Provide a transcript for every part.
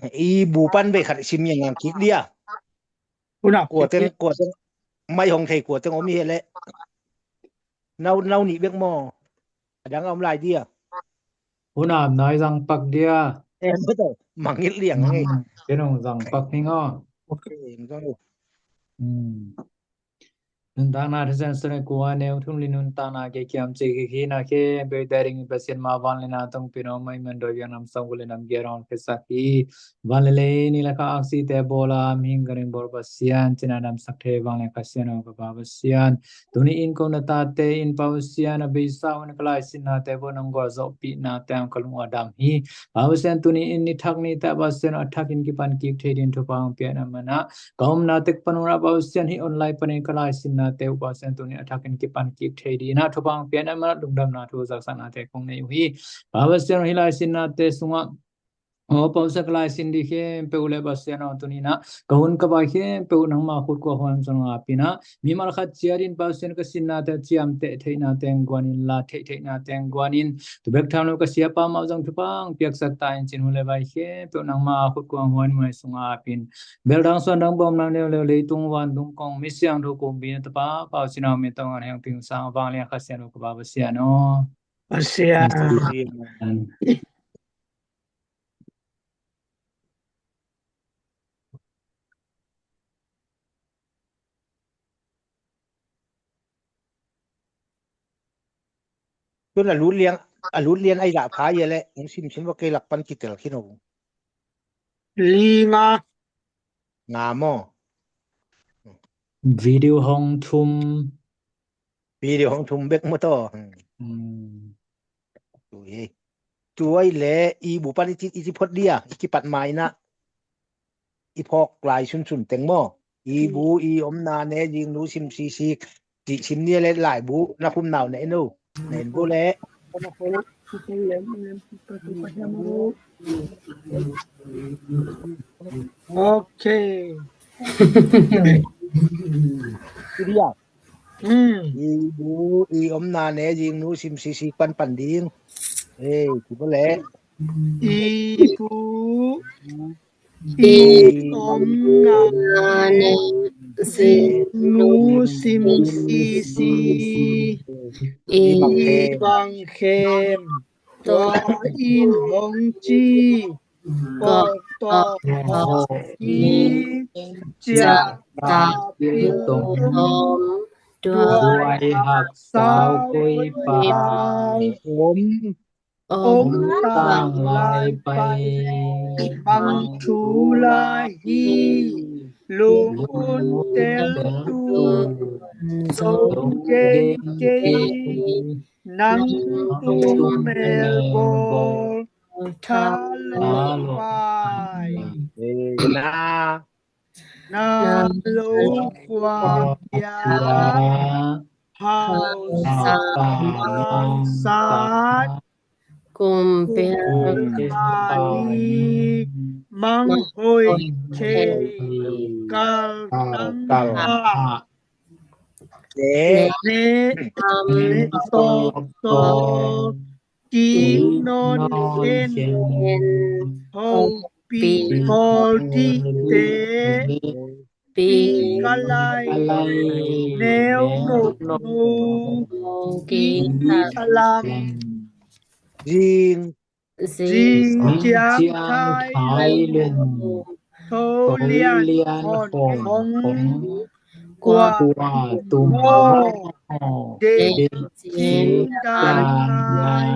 Ibu pan be khat sim yang ngang kik dia. Kuna, kua teng, kua teng, mai hong thei kua teng omi hele. Nau, nau ni bek mo. Adang om lai dia. Kuna, nai zang pak dia. Eh, betul. Mangit liang ni. Kenong zang pak ni ngo. Oke, zang. Hmm. Nun tang na thasen sene kua neu thum li nun tang na ke kiam che ke ki na ke be daring pe sen ma van le na tong pino mai man do yang nam song le nam ge rong ke sa ki van le le ni la ka aksi te bola ming garing bor pasian chena nam sak the van le ka sian o ka ba pasian tuni in ko na ta te in pa pasian a be sa un ka lai sin na te bo nang go zo pi na te am ka lung adam hi pa pasian tuni in ni thak ni ta pasian a thak in ki pan ki the din thu pa pian amana Ka hom na tek panung ra ba usian hi online panin ka lai sin na te upa sen tuni attack in ki pan ki thei di na thu bang pian ama lungdam na thu zak sa na te kong nei u hi. Ba usian hi lai sin na te sunga o pa usa ka lai sin di khem pe u le ba usian o tuni na ka hun ka ba khem pe u nang ma khut ko hon song a pina mi mal khat chia din ba usian ka sin na te chiam te thei na teng guan in la thei thei na teng guan in Tu bek tham lo ka sia pa mau zong thu pang piak sak ta in chin hu le bai khe pe nang ma khut kuang huan mai sunga pin bel dang suan dang bom nang neu leu lei tung wan tung kong mi siang thu kum bi na ta pa pau sinau mi tong an heng ping sang vang liang kha sian u ka ba ba sian o. Ba sian. Tun a lut liang, a lut lian ai la pha ye le, ung sim sim wa ke lak pan ki tel ki no. Li nga. Nga mo. Video hong thum. Video hong thum bek mo to. Hmm. Hmm. Tu ye. Tu ai le, i bu pan i ti, i ti phot dia, i ki pat mai na. I phok lai sun sun teng mo. I bu, i om na ne, jing nu sim si si. Ti sim ni le lai bu, na khum nau ne no. Nen bu le. Oke. Ti dia. Hmm. I bu, i om na ne, jing nu sim si si pan pan ding. Eh, ti bu le. I bu. I om na ne, jing nu sim si si. I bang khem. To in hong chi. Ko to ki. Chia ta pil tong. Duai hak sau kui pai. Om. Om tang lai pai. Bang thu lai hi. Lung un tel tu. Zong gen kei. Nang tu mel bol. Tha lo pai. Na. Na lo kua kia. Hau sa. Hau sa. Kum pia. Kum pia. Mang hoi che. Kal tang ha. Ne. Ne. Tam. Ne. To. To. Ki non khen. Hau pi kol ti te. Pi ka lai. Neu no no. Ki ka lam. Jing. Jing jiang thai lung. Tho lian hon hong. Kua tum mo. De jing dan ngai.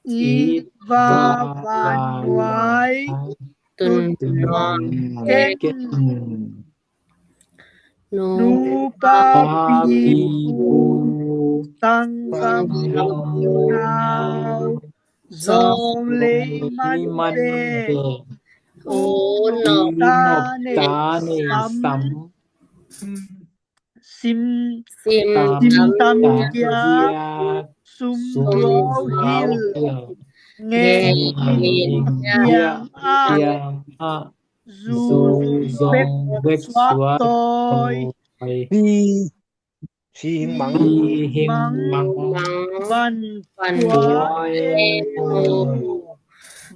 It va van wai. Tun nuang keng. Nu pa pi pu. Tang vam long nau. Zong lei man de. O nop ta ne sam. Sim. Sim. Sim tam kia. Sum do hil. Nge in yang a. Zu zong bek sua toi. Si hing mang. Si hing mang. Van kua e.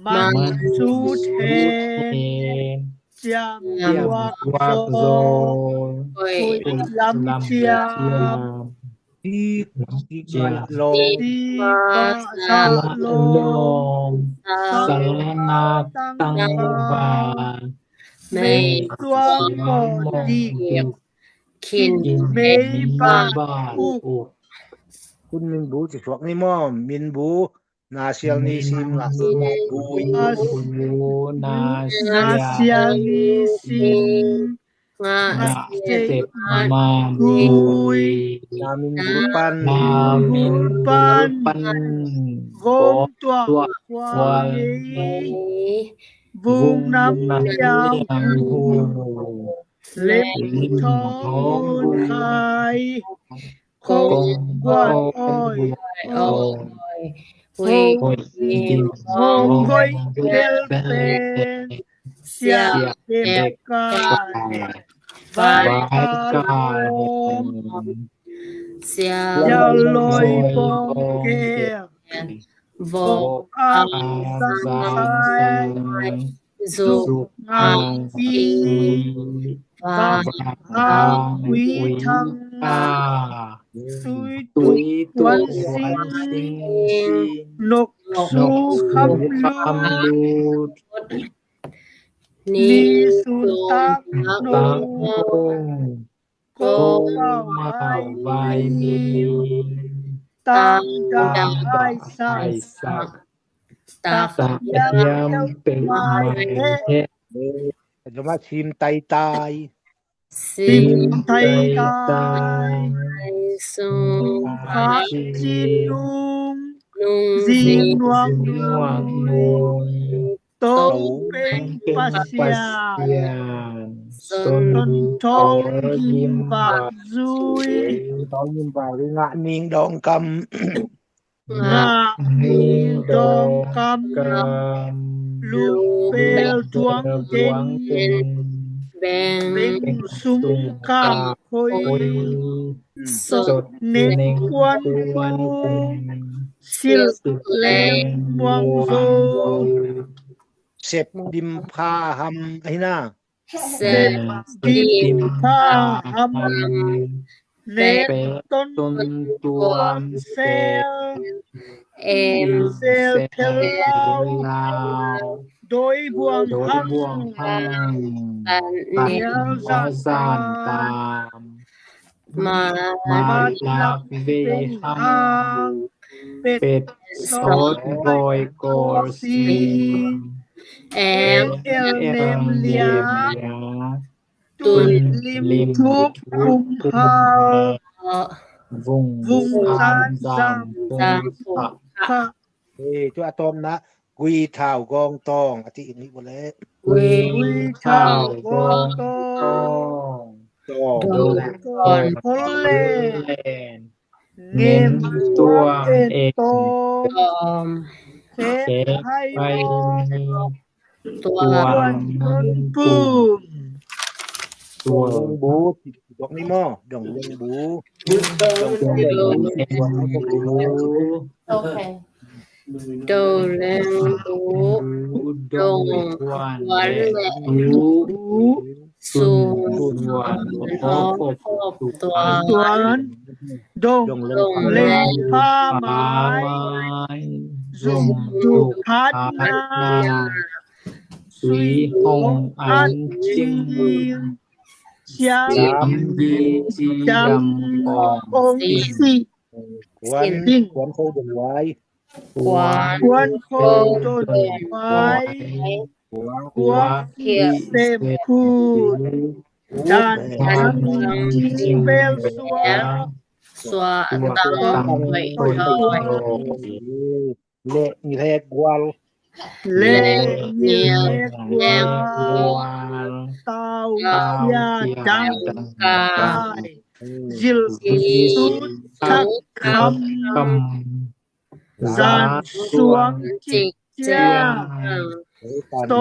Măng su then, chiam duak zol, khuih lam chiam, ti pa sa lom, sa na tăng va, mei tuang mo dik, khin mei ba uk. Khun Min Bu, ti thuak ni mo, Min Bu. Na sial ni sim la. Na sial ni sim. Nga sep ma bui. Na Min Bu pan. Na Min Bu pan. Gom tuak kual. Vung nam yang hu. Lem thong khai. Kong guai oi oi, hui dim hong hui pel pen, sia kep kai, vai kai hom, sia loi pong kem, vok ang sang sai, zuk ang pi, va ang ui thang ta. Sui tuk wan sing, nok su kham lut, ni sun tak nong, ko ma vai ni, tang da hai sai sak, tak yam pe mai he. Jom a sim tai tai. Sim tai tai, sum phak chin nung, nung zing nuang nui, tong peng pasian, son thong gim bak zui, thong gim bak zui, nga ning dong kam. Nga ning dong kam, luk pel duang den, beng sum kam khoi, sot neng kuan tu, sil leng muang zo. Sep dim pha ham ahi na. Sep dim pha ham, nek ton tuam sel, em sel thel lau, doi buang hang, tan nial zan tam. Ma, ma lak ve hang, pet sot boi kor sing, em em lia, tun lim thup kum ha, vung vung zan zam kum ha. ເອີ ຈຸອາຕອມນະ ກຸຍທ້າວກອງຕອງ ອາທິອິງລິບໍ່ແລ ກຸຍທ້າວກອງຕອງ ຕອງ ໂດນກ່ອນພົນແລນ ເງິນຕົວເອງ ເສດໄຫ້ຕົວເງິນປຸ້ມ ດອງເມືອງບູ ດອກນີ້ໝໍ ດອງເມືອງບູ ດອງເມືອງບູ ໂອເຄ ໂດແລງດູ ດົງຄວັນແລະດຸ ສູນສວນຮອບຄົບສວນ ດົງເລັງຜ້າໄມ້ ຊຸມທຸກພັດນາ ສຸຍຫົງອັນຈິງ ສຽງຍິງຈຳອອງຊິ ຄວັນ ຄວັນໂຄດົງວາຍ ຄວັນ ຄວັນໂຄດົງວາຍ ຄວັກເຂດເຕັມພູ ດານທາງຈິງເປລສວາ ສວາຕັງໂດຍໂດຍ ແລະແລກວາລ ແລະແລກວາລ ຕາວເສຍຈັງກາຍ ຢິນສຸດທັກຄຳ ສານສວງຈິກຈຽງ ໂຕ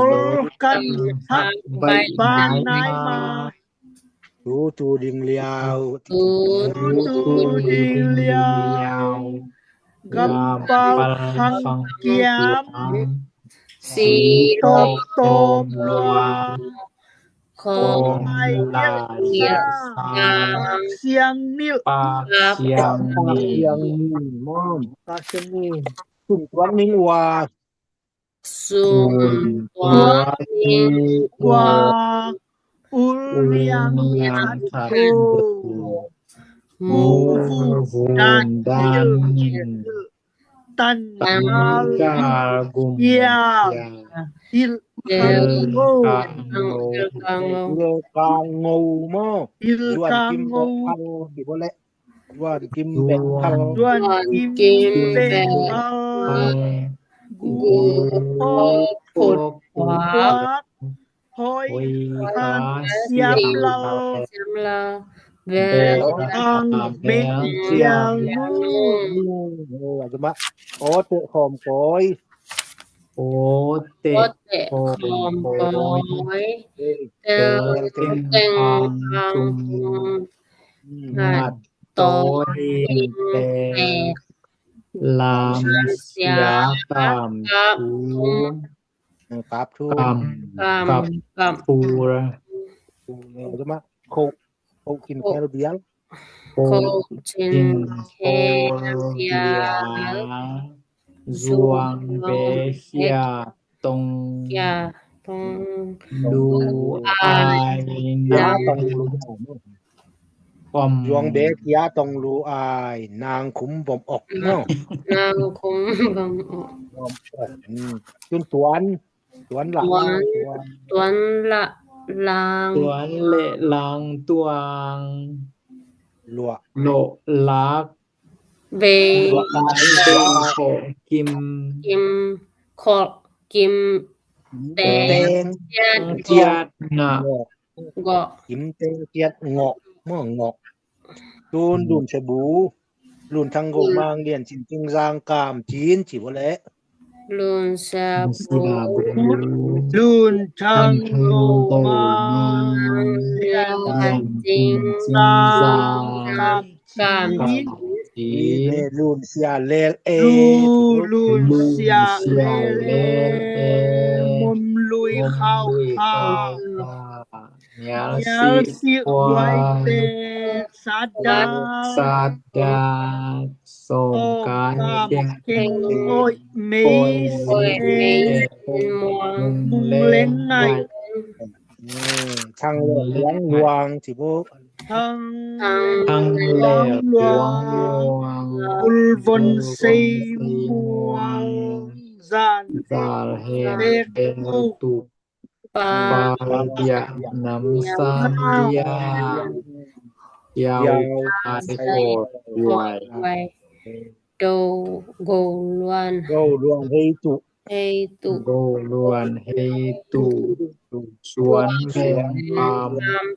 ກັນທັກໃບບານນາຍມາ ຕູຕູດິງລຽວ ຕູຕູດິງລຽວ ກຳປາວຟັງກຽມ ສີໂຕໂຕມລວງ ຂອງໄມ້ວຽງສາ ປາກຊຽງນິ້ວ ປາກຊຽງນິ້ວ ປາກຊຽງນິ້ວ ສຸນຕວນນິງວາ ສຸນຕວນນິງວາ ອຸລຽງທັດໂທ ມູນດານນິງ ຕັນກາກຸມຍາ ອິລກາໂງ ອິລກາໂງ ມອ ອິລກາໂງ ເບກເພັນ ດວນກິມເບກເພັນ ດວນກິມເບກເພັນ ກູໂປກ ໂພຍຄານສຽມລາວ ແບກອັງເມັກສຽງນູ ເອີ ອາດຈະມາ ໂອເຕະຂອມກອຍ ໂອເຕະຂອມກອຍ ເຕີງແຕ່ງອັງຕຸງ ງັດໂຕເອງແປກ ລາມເສຍກາບທູ ເອີ ກາບທູ ກາບ ກາບ ກາບທູ ເອີ ຈະມາ ໂຄ ໂຄກິນແຄລບຽລ ໂຄກິນແຄລບຽລ ສວງເບເຄຍ ຕົງ ຢາຕົງ ດູອາຍ ນາງ ຕອງລູອາຍ ຄວາມ ຍວງເບກຢາຕອງລູອາຍ ນາງຄຸມບໍ່ອອກເນາະ ນາງຄຸມບໍ່ອອກ ອືມ ຈຸນຕວນ ຕວນລະ ຕວນ ຕວນລະລາງ ຕວນແລະລາງຕວາງ ຫຼວ ໂລະລາກ ເບ ເບ ໂຄກິມ ກິມ ໂຄກິມ ແຕງ ແຕງ ຈຽດ ຈຽດ ນະ ເງາະ ເງາະ ກິມແຕງຈຽດ ເງາະ ເໝືອງເງາະ ຕູນ ລຸນຊະບູ ລຸນທັງໂກມາງ ລຽນຊິນຈິງຊາງ ກາມຈີນ ຊິບໍ່ແລະ ລຸນຊາບູ ລຸນທັງໂກມາງ ລຽນຊິນຈິງຊາງ ກາມ ກາມຈີ ເລລຸນເຊຍແລແອ ລຸນເຊຍແລແອ ມົມລຸຍເຂົ້າ ເຂົ້າ ຍາລະສິ ຍາລະສິ ໄວແຕກ ສາດດາ ສາດດາ ສອງການ ສອງການ ແຂ້ງ ແຂ້ງ ໂອ້ຍ ເມຍ ໂອ້ຍ ເມຍ ເປັນມ່ວງ ມຸງເລັງ ມຸງເລັງໄງ ໄງ ເອີ ທັງເລີກ ເລີກ ລວງ ລວງ ຊິບໍ່ ທັງ ທັງ ທັງເລີກ ລວງ ລວງ ບຸນວົນ ເຊຍມ່ວງ ຊານ ຊານແຮ ແຮ ເປັນຕຸກ ປາ ປາ ເບຍ ນຳ ຊານ ເບຍ ຢາວ ກາຍ ໂຄດ ໄວ ໂດ ໂກ ລວນ ໂກ ລວນ ເຮຕຸ ເຮຕຸ ໂກ ລວນ ເຮຕຸ ສວນ ແພງ ປາມ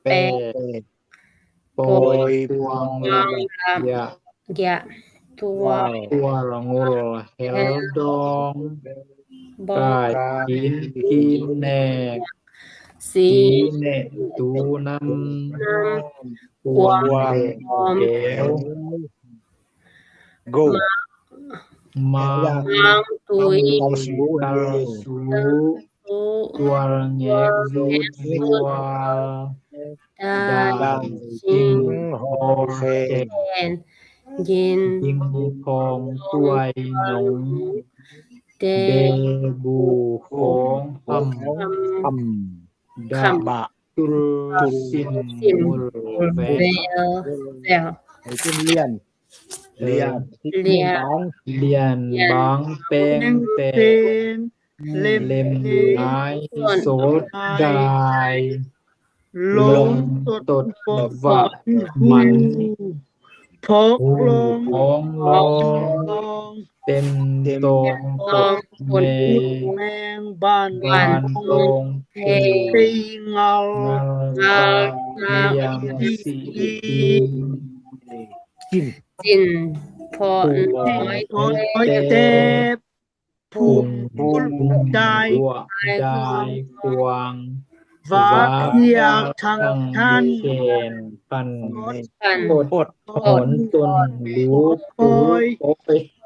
ແປ ໂປຍ ພວງ ລຳ ຍະ ຍະ ຕົວ ຕົວ ງູ ແຮວ ດອງ ບອກ ກາຍ ກິນ ກິນ ແນກ ສີ ສີ ເນ ຕູ ນຳ ນຳ ກວາງ ກວາງ ແກວ ໂກ ມາ ມາງ ຕຸຍ ຕັງ ສູ ຕັງ ສູ ຕູ ຕົວ ແງກ ສູ ຕົວ ດາ ດາ ຈິງ ຮອ ແຄນ ຍິນ ຍິງ ຄອງ ຕວຍ ໜົງ ເດ ເດ ບູ ຂອງ ຄຳ ຄຳ ດາ ບະ ຕຸລ ສິມ ມຸລ ແວ ແວ ໃຫ້ຂຶ້ນລຽນ ລຽນ ລຽນ ບາງ ລຽນ ບາງ ແປງ ແຕກ ເຫຼັ້ມ ເຫຼັ້ມ ລາຍ ສົດ ດາຍ ລົງ ຕົດ ບະ ມັນ ພອກ ລອງ ພອງ ລອງ ເຕັມ ເຕັມ ຕອງ ຕອງ ຕົດ ແມງ ແມງ ບ້ານ ບ້ານ ໂຕງ ໂຕງ ເພ ເພ ເຫງົາ ເຫງົາ ລຽມ ສີ ຈີ ຈີ ຈິນ ພໍ ພໍ ນ້ອຍ ແຕບ ພູມ ພູມ ດາຍ ດາຍ ກວ້າງ ວາ ວາ ທຽກ ທາງ ທານ ແຂນ ປັນ ປົນ ປົນ ຕົ້ນ ລູ ປູ ໂອ້ຍ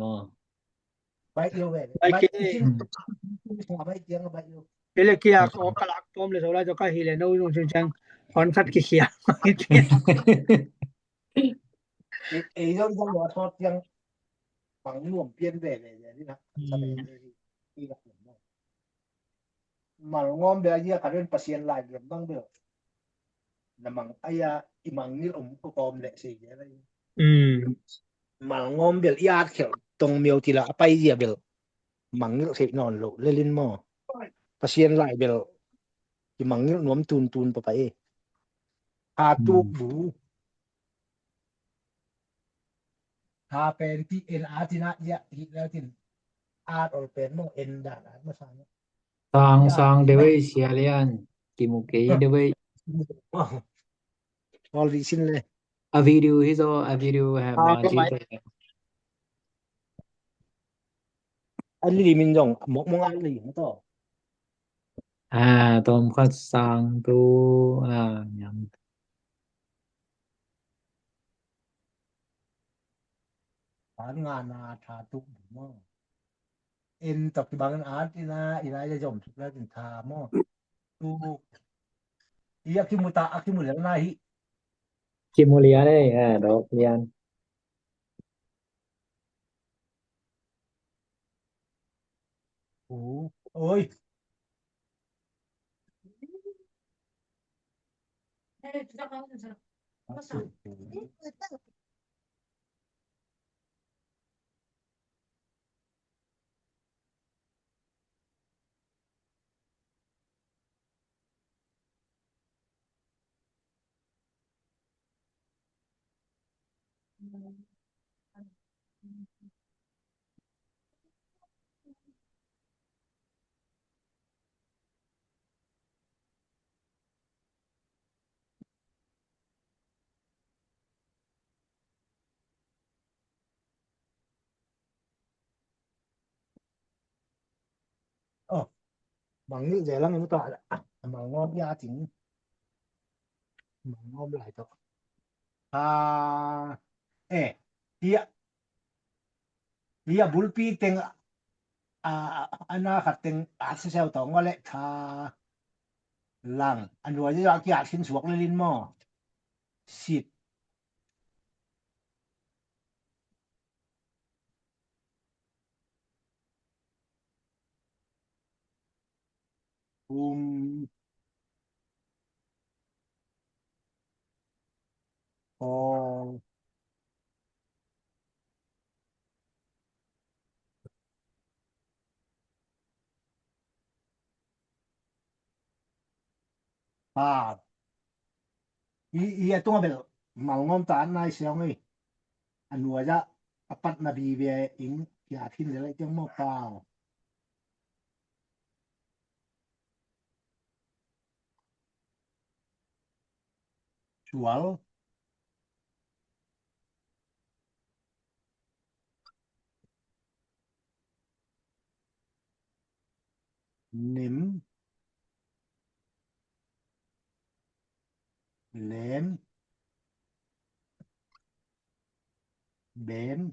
ມາ. ໄປເອີວແວ ໄປເອີ ໄປເອີ ເປເລເກຍ ອອກກະລັກປ້ອມເລີຍ ໂຊລາ ເຈົ້າກະຮີເລໂນ ຍອງເຊີງແຊງ ອອນຊັດເຄຍ ເອ ເອີ ຍອງ ຍອງ ອອກທອດ ຍັງ ບັງລວມ ປ່ຽນແປງ ແບບນີ້ນະ ອືມ ສະໄໝນີ້ Malngom bel ia ka ren Pasian lai bel bang bel. Na mang aya i mangngil um ko kom le si ya lai. ອືມ Malngom bel ia at khel tong miau ti la apai ia bel. Mangngil se non lo le lin mo. Pasian lai bel i mangngil nuam tun tun pa pai. A tu bu. Ha pen ti en a ti na ia hi la tin. A ol pen mo en da na ma sa. ສາງ ສາງເດເວີຍ ເຊຍລຽນ ກິມໂອເກເດເວີຍ ອອລດີຊິນເລີຍ ອາວິດີໂອ ຮີໂຊ ອາວິດີໂອ ແຮບ ມາຈີເຕ ອັນນີ້ມີນຢອງ ໝົກມົງອັນນີ້ມາຕໍ່ ອາ ຕົມຄັດສາງໂຕ ອາ ຫຍັງ ປານງານາທາຕຸມ. En tok ti bangan art ina ina ya jom sukla tin tha mo. Tu ia kimuta akimulia na hi. Kimulia ne, ha, dok lian. ໂອ້ຍ Ơ, măng như vậy lắm em, to, à, măng ngon ya chính. Măng ngon lại to. À, ê, tia, tia bulpi teng, à, à, na khát teng, à, sel tong ngó lẹ tha. Lăng, à, nua ya kia xin suak lê linh mò. Sit. Um. Ơ. À. Ih, ih, tua bel, măng ngon ta nai siang ih. À nua ya, à păt na bi bê ing, ya thin lê lê tiang mò pao. Sual. Nim. Len. Ben.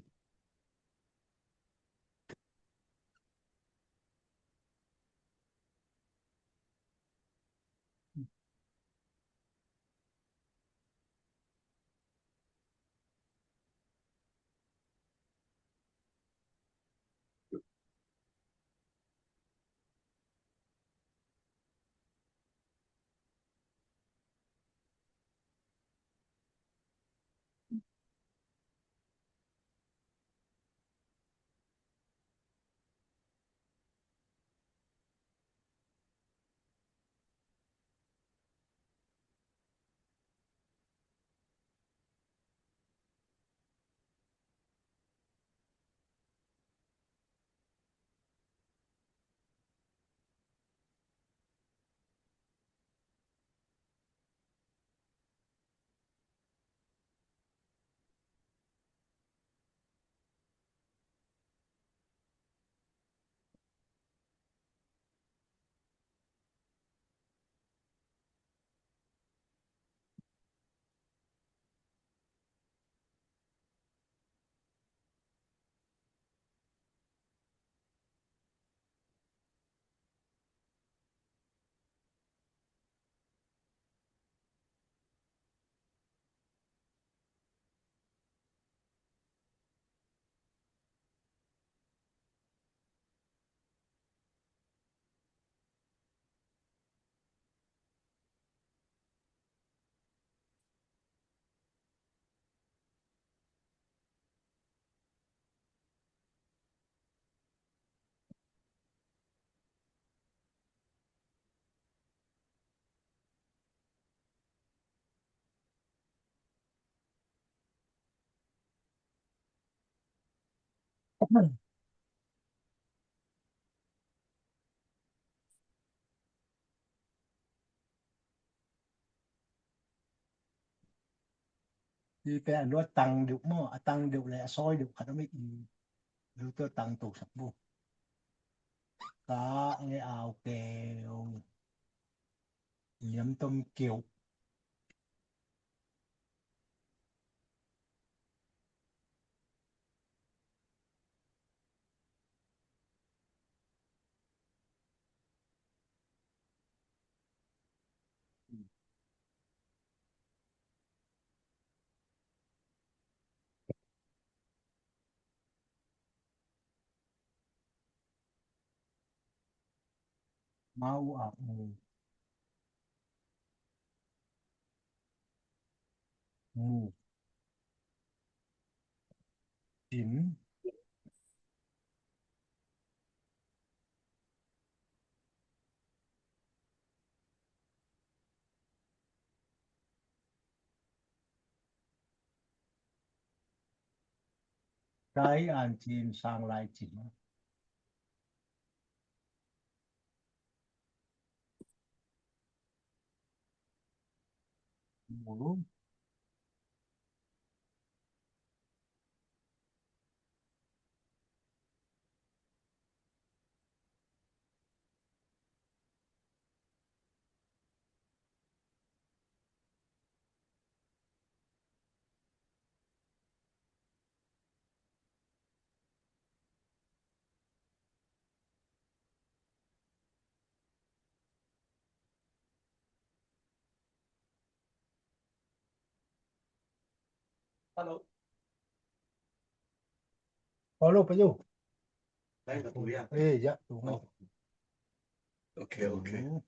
Ti pê a lua tăng điệu mò, a tăng điệu lẹ a soi điệu khả năng mít. Lu tơ tăng tụ sặc bu. Ka nghe ao kêu. Nhiễm tâm kiểu. ມາອູອາບໝູ່ ໝູ່ ຈິນ ໃຊ້ອ່ານຈີນ ຊ່າງລາຍຈີນ. Hello. Hello, Payu. Lain satu ya. Eh, ya, tunggu. Oh. Oke, oke. Hmm.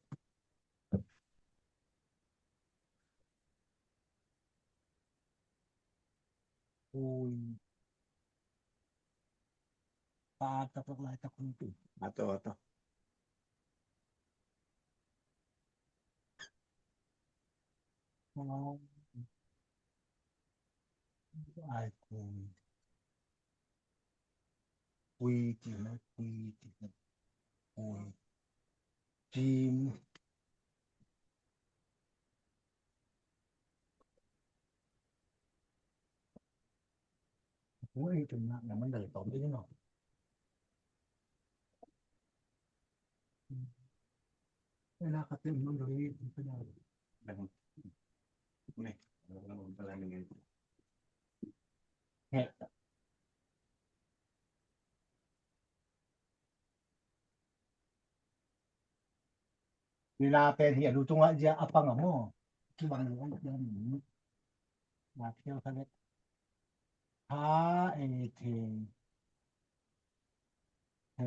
Ui. Patah kok lai tak kuntu. Atau, atau. Oh. Ai, kui. Kui, kui, kui. Kui. Jim. Ui, cuma nyaman dari topik ini, no. Enak, kata memang dari itu. Nih. Heh. ເວລາແປນຮຽນ ຮູ້ຕົງວ່າ ເຈາະອາປັງອະໝໍ້ ທີ່ວ່າ ມາທ່ຽວທະເລ ທາ ເອ ເທ ເທ.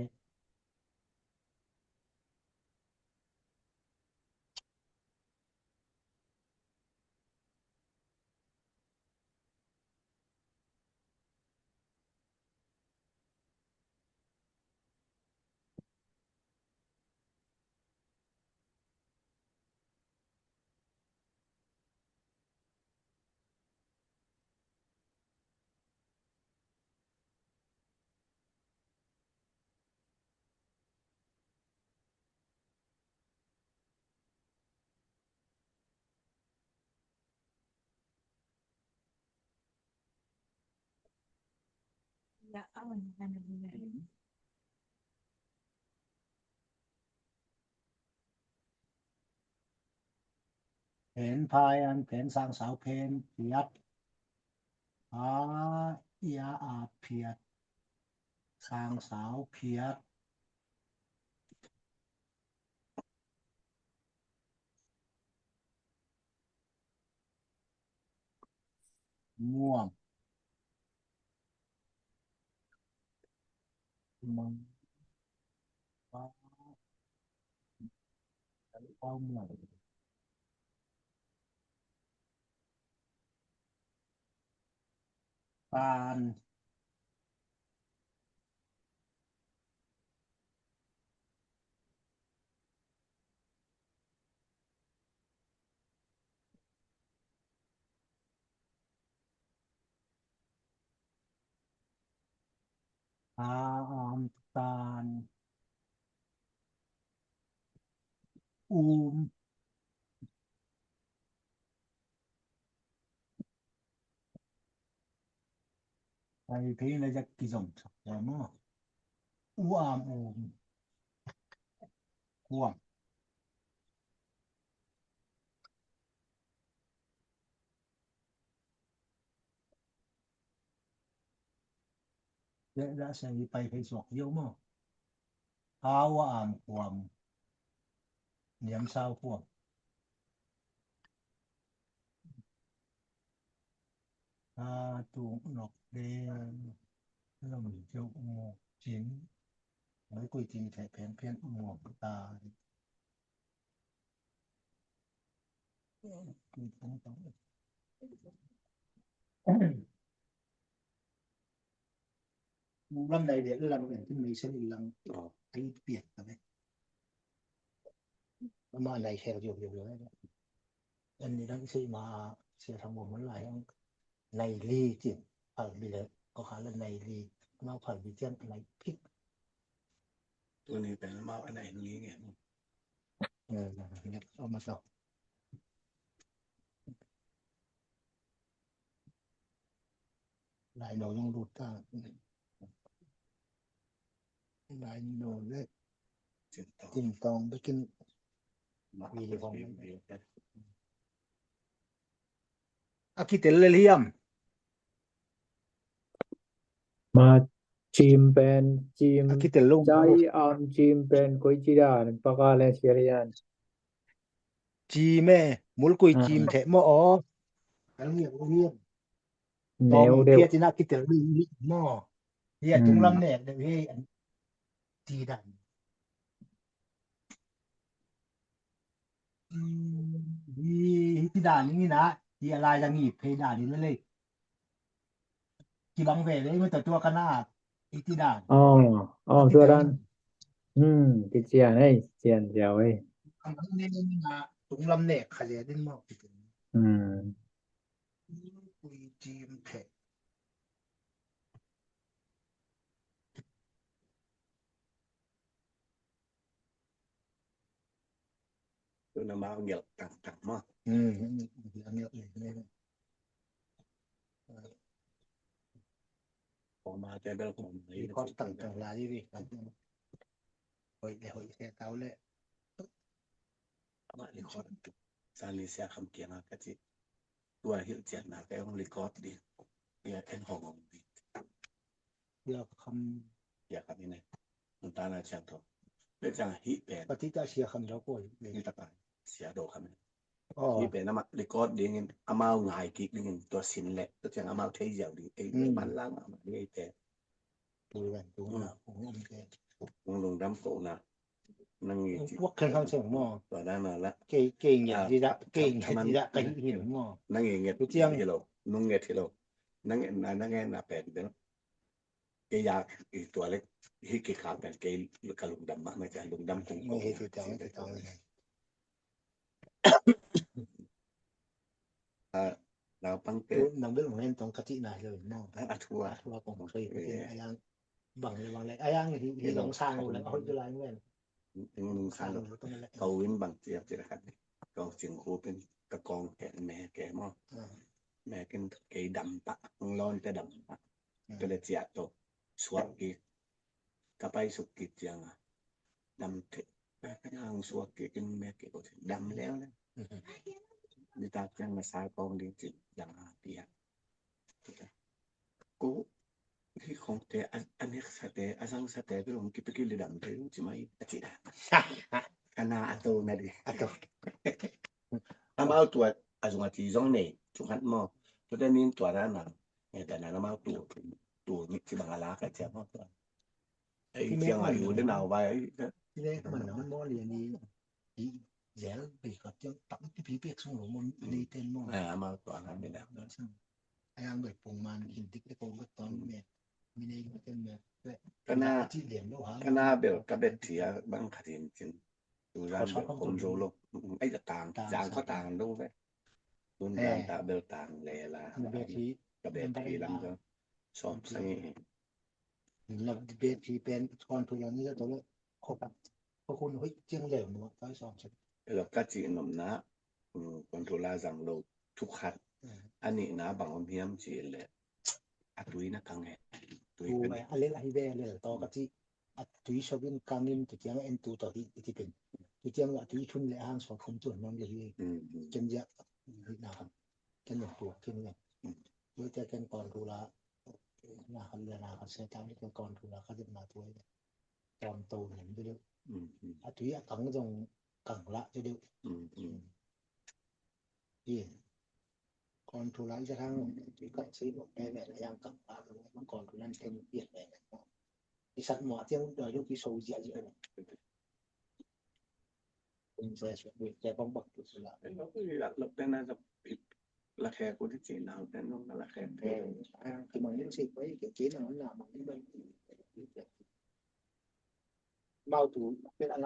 ແຜນພາຍ ອັນແຜນຊ່າງສາວແຜນພຽດ ອາ ອາ ອາ ພຽດ ຊ່າງສາວພຽດ. ມ່ວງ ມັນ ປາ ປາມ່ວງ ປານ ອາ ອາມ ຕານ ອູມ. ໃນເພງລະຢາກກິຈົມ ອາມ ອູມ ກວ້າງ. ແລະ ລະໃສ່ໄປໃຫ້ສອກດຽວມາ ອາວອາມຄວາມ ນຽມຊາວຄວາມ ອາ ຕູນອກແດງ ລຳຈົກໝວກຈິນ ໄວ້ກຸຍຈີນແທະແຜນພຽນໝວກຕາ Một năm này thì là mình trên mình sẽ đi lăng. Ờ. Anh biết là đấy. Mà này sẽ nhiều nhiều nhiều đấy. Anh đi đăng sĩ mà sẽ thằng buồn muốn lại không? Này ly chứ. Phải bị lệ. Có khả là này ly. Nó phải bị chân này phích. Tôi này phải mau cái này ly nghe. ເອີ ເອົາມາຕໍ່ ລາຍໂນຍັງຫຼຸດກະ ລາຍໂນເລີຍ ຈິງຕ້ອງໄປກິນ ມີຂອງ Aqui tem leliyam. Ma chim pen chim. Aqui tem lung. Chai an chim pen koi chida pakale serian. Chime, mul koi chim the mo o. Neu de. Pia tina aqui tem lung mo. Ia tung lam ne de he. Ti dan. Hi, hi ti dan ni na, hi ala yang hi pe dan ni le. Ki bang ve le, ma ta tua kana, hi ti dan. Ò, ò, tua dan. Hm, ki sia nei, sia sia wei. Ang ni na, tung lam ne, kha je din mo. Hm. Kui jim pe. Tu nama ngiak tak tak mah. Hm, ngiak ngiak ni. Kau mah ada kau mah. Ni kau tak tak lagi ni. Hoi le hoi se tau le. Ama record. Sa ni sia kham kiang ka chi. Tua hil chiat na ka ong record di. Ia en hong ong di. Ia kham. Ia kham ni ne. Mun ta na chiat to. Pe chang hi pe. Pati ta sia kham do ko. Ni ta pa. Sia do kham ni. Hi pe na ma record di ngin. Amau ngai ki di ngin. Tua sin le. Tua chang amau thei jiau di. Ei man lang ama di ei pe. Pu wan pu na pu ngam ke. Pu lung dam ko na. Nang ngi ti. Wa khan kham song mo. Wa da na la. Ke ke ngi ti da, ke ngi ti da ka hin mo. Nang ngi ngi ti lo. Nung ngi ti lo. Nang ngi na nang ngi na pen de. Ke ya i tua lek. Hi ke ka pen ke ka lung dam ma na ja lung dam kung ko. Ngi ti ta ti ta. A, nau pang te. Nang bel ngen tong kati na le no. A thua. A thua kong soi. Ayang bang le bang le. Ayang hi hi long sang le ho ju lai ngen. Long sang. Kau win bang tiap tiap kat. Kau sing ko pen ka kong ke me ke mo. Me ken ke dam pa. Lon ke dam pa. ກໍເລີຍຈະໂຕສວກອີກ ກໍໄປສຸກກິດຈັ່ງດຳເຖະ ໄປຫາສວກກິດແມ່ກິດດຳແລ້ວນະ ມີຕາຈັ່ງມາສາກອງດີຈິດຍັງຫາເປຍກູທີ່ຂອງແທ້ ອັນ ອັນເຮັດສະແຕ ອາສັງສະແຕ ໄປລົງກິດໄປກິດເລີດຳເຖະ ຊິມາອີກອາທິດ ອານາອາໂຕນະດີ ອາໂຕ ອາມາເອົາຕົວ ອາສຸງອາທີສອງເນ ຈຸງຫັດມໍ ໂຕແຕ່ມີຕົວນັ້ນນະ ແຕ່ນັ້ນມາໂຕ ໂຕນີ້ຊິບັງອາລາກະຈະມາຕົວ ໄອ້ຈຽງອາຍຸເດນາວໄວ້ ທີ່ແລກມັນນະມັນບໍ່ລຽນນີ້ ເຢລ ໄປກັບຈຽງຕັບທີ່ພີເປກສຸງລົງມັນນີ້ເຕັນມໍ ອາ ມາຕົວນັ້ນເປັນແບບນັ້ນ ອາຍັງແບບປົງມານກິນຕິກໄດ້ກົງກັບຕອນແມ່ ມີໃນເປັນແບບ ຄະນະ ທີ່ລຽນໂລຫະ ຄະນະເບວກະເບັດເທຍ ບັງຄະເທນຈິນ Tulisan berkumpul, ai datang, datang, datang dulu be. Tun datang, datang lela. Beti, beti lam tu. Som sangi. Lam beti pen kon tulan ni tu. Ko pa, ko kun hui jeng le mo, tai som sangi. Lo ka chi nom na, kon tula jang lo tu khat. Ani na bang om hiam chi le. A tui na kang he. Tui pen. A lel a hi be lel to ka chi. A tui so bin kang in tu tiang en tu to hi ti pen. Tu tiang a tui thun le hang so khum tu non le hi. Ken ja. Hi na kan. Ken tu ken ne. Yo te ken kon tu la. Na kan le na kan se tang ken kon tu la ka jin na tu. Kon tu ne bi le. A tui a kang jong kang la ti de. Ih, kon thu la i sa thang, i kon si mo pe me yang kang pa mo, kon thu lan ten piet me mo. I sat mo tiang do yu ki so jia jia. Mình sẽ chuẩn bị cho con bật của sự lạ. Nó cứ lặp lặp tên là dập bịt là khe của cái chị nào tên nó là khe. Ờ, à, thì mà những gì mấy cái kỹ năng là mà những bên bảo thủ cái là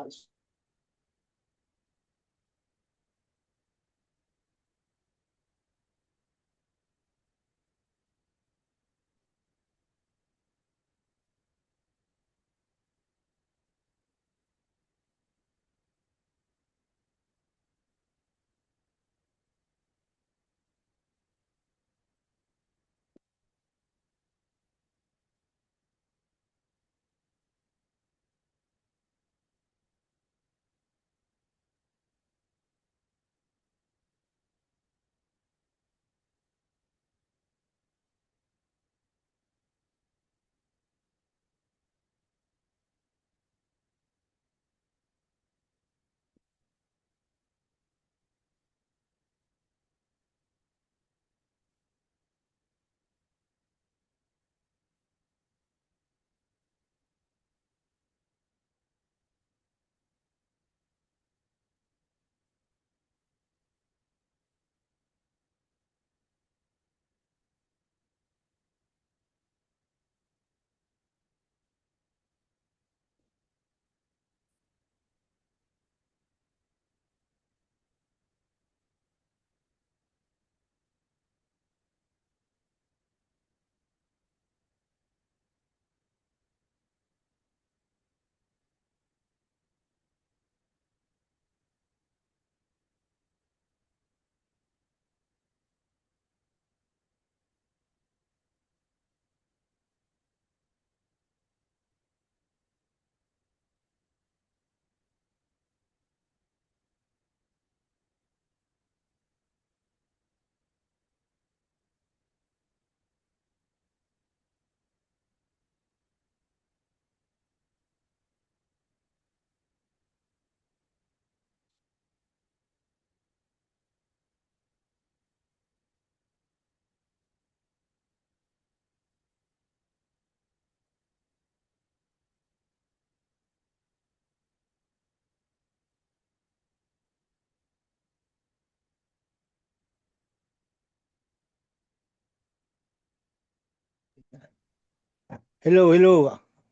Hello, hello.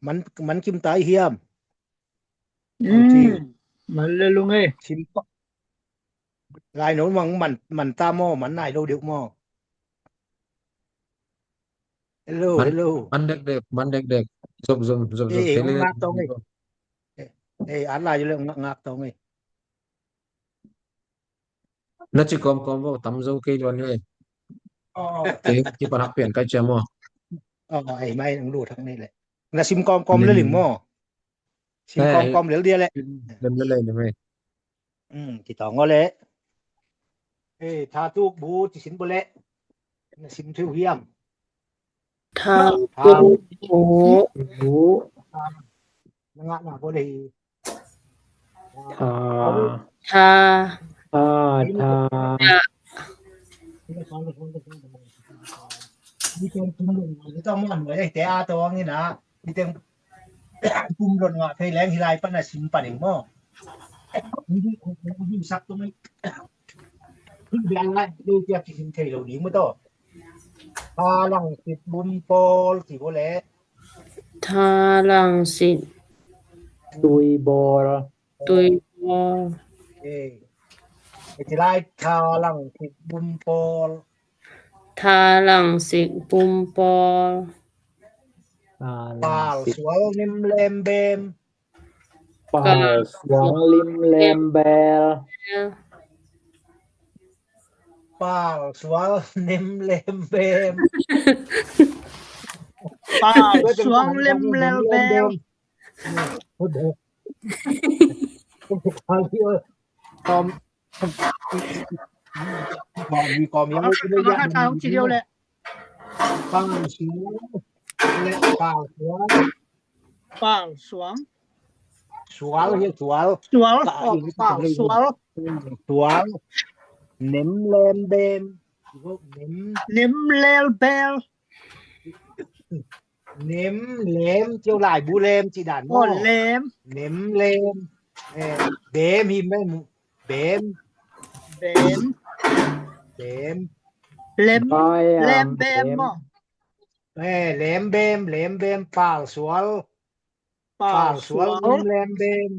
ມັນ ມັນກິມຕາຍຫຽມ. ອືມ ມັນລະລຸງເອີຍ ຊິມ ລາຍໂນມັງ ມັນ ມັນຕາມໍ ມັນນາຍໂລເດກມໍ. Hello, hello. ມັນເດັກໆ ມັນເດັກໆ ຈົບ ຈົບ ຈົບ ເອ ເອ ເອ ອັນລາຍຢູ່ແລ້ວ ງາກຕອງເອີຍ. ນະຈິກອມກອມເວົ້າຕຳໂຈເກຍອນເລີຍ. ເກ ເກປະນັກປ່ຽນໄກແຈມໍ. ອໍ ໄອ້ໄມ້ຕ້ອງດູທາງນີ້ແຫຼະ. ນະຊິມກອມກອມເລີຍລິງມໍ. ຊິມກອມກອມເລີຍເດແຫຼະ. ເລີຍເລີຍເລີຍ. ອືມ ຕິດຕໍ່ງໍແຫຼະ. ເອີ ທາຕູກບູ ຕິຊິນບໍ່ແລະ. ນະຊິມທິວຫຽມ. ທາ ທາ ຕູກບູ ບູ ງະນະບໍ່ໄດ້. ທາ ທາ ທາ ທາ ມີແຕ່ກຸມລົງ ບໍ່ຕ້ອງມ່ວນຫົວໃຈແຕ່ອາຕອງນີ້ນະ. ມີແຕ່ກຸມລົງວ່າໄທແລງທີ່ລາຍປານນະຊິມປານເອງໝໍ. ມີ ມີສັກຕົວນີ້ ຄືແບງລະ ດູຈາກທີ່ເຫັນໄທໂລນີ້ມື້ຕໍ່. ພາລັງສິດບຸນປໍ ຊິບໍ່ແລະ. ທາລັງສິດ ຕຸຍບໍ ຕຸຍບໍ ເອີ ເອ ທາລັງສິດບຸນປໍ ທາລັງສິດບຸນປໍ ປາລສວາງເນັມແລມແບມ ປາລສວາງເນັມແລມແບມ ປາລສວາງເນັມແລມແບມ ປາລສວາງເນັມແລມແບມ. ກອມ ກອມ ມີກອມ ເອົາ ເອົາ ເອົາ ເອົາທີດຽວແຫຼະ. ປາລສວາງ ແລະ ປາລສວາງ ປາລສວາງ ສວາງ ຮຽກສວາງ ສວາງ ປາລ ອອກ ປາລສວາງ ສວາງ ເນັມແລມແບມ ເນັມ ເນັມແລມແບມ ເນັມແລມ ຈຽວຫຼາຍບູແລມ ຈີດານ ອໍ ແລມ ເນັມແລມ ເອີ ເບມ ຫີມແມ່ນ ເບມ ເບມ ເບມ ແຫຼມ ແຫຼມແບມບໍ? ເອີ ແຫຼມແບມ ແຫຼມແບມ ປາວສວນ ປາວສວນ ແຫຼມແບມ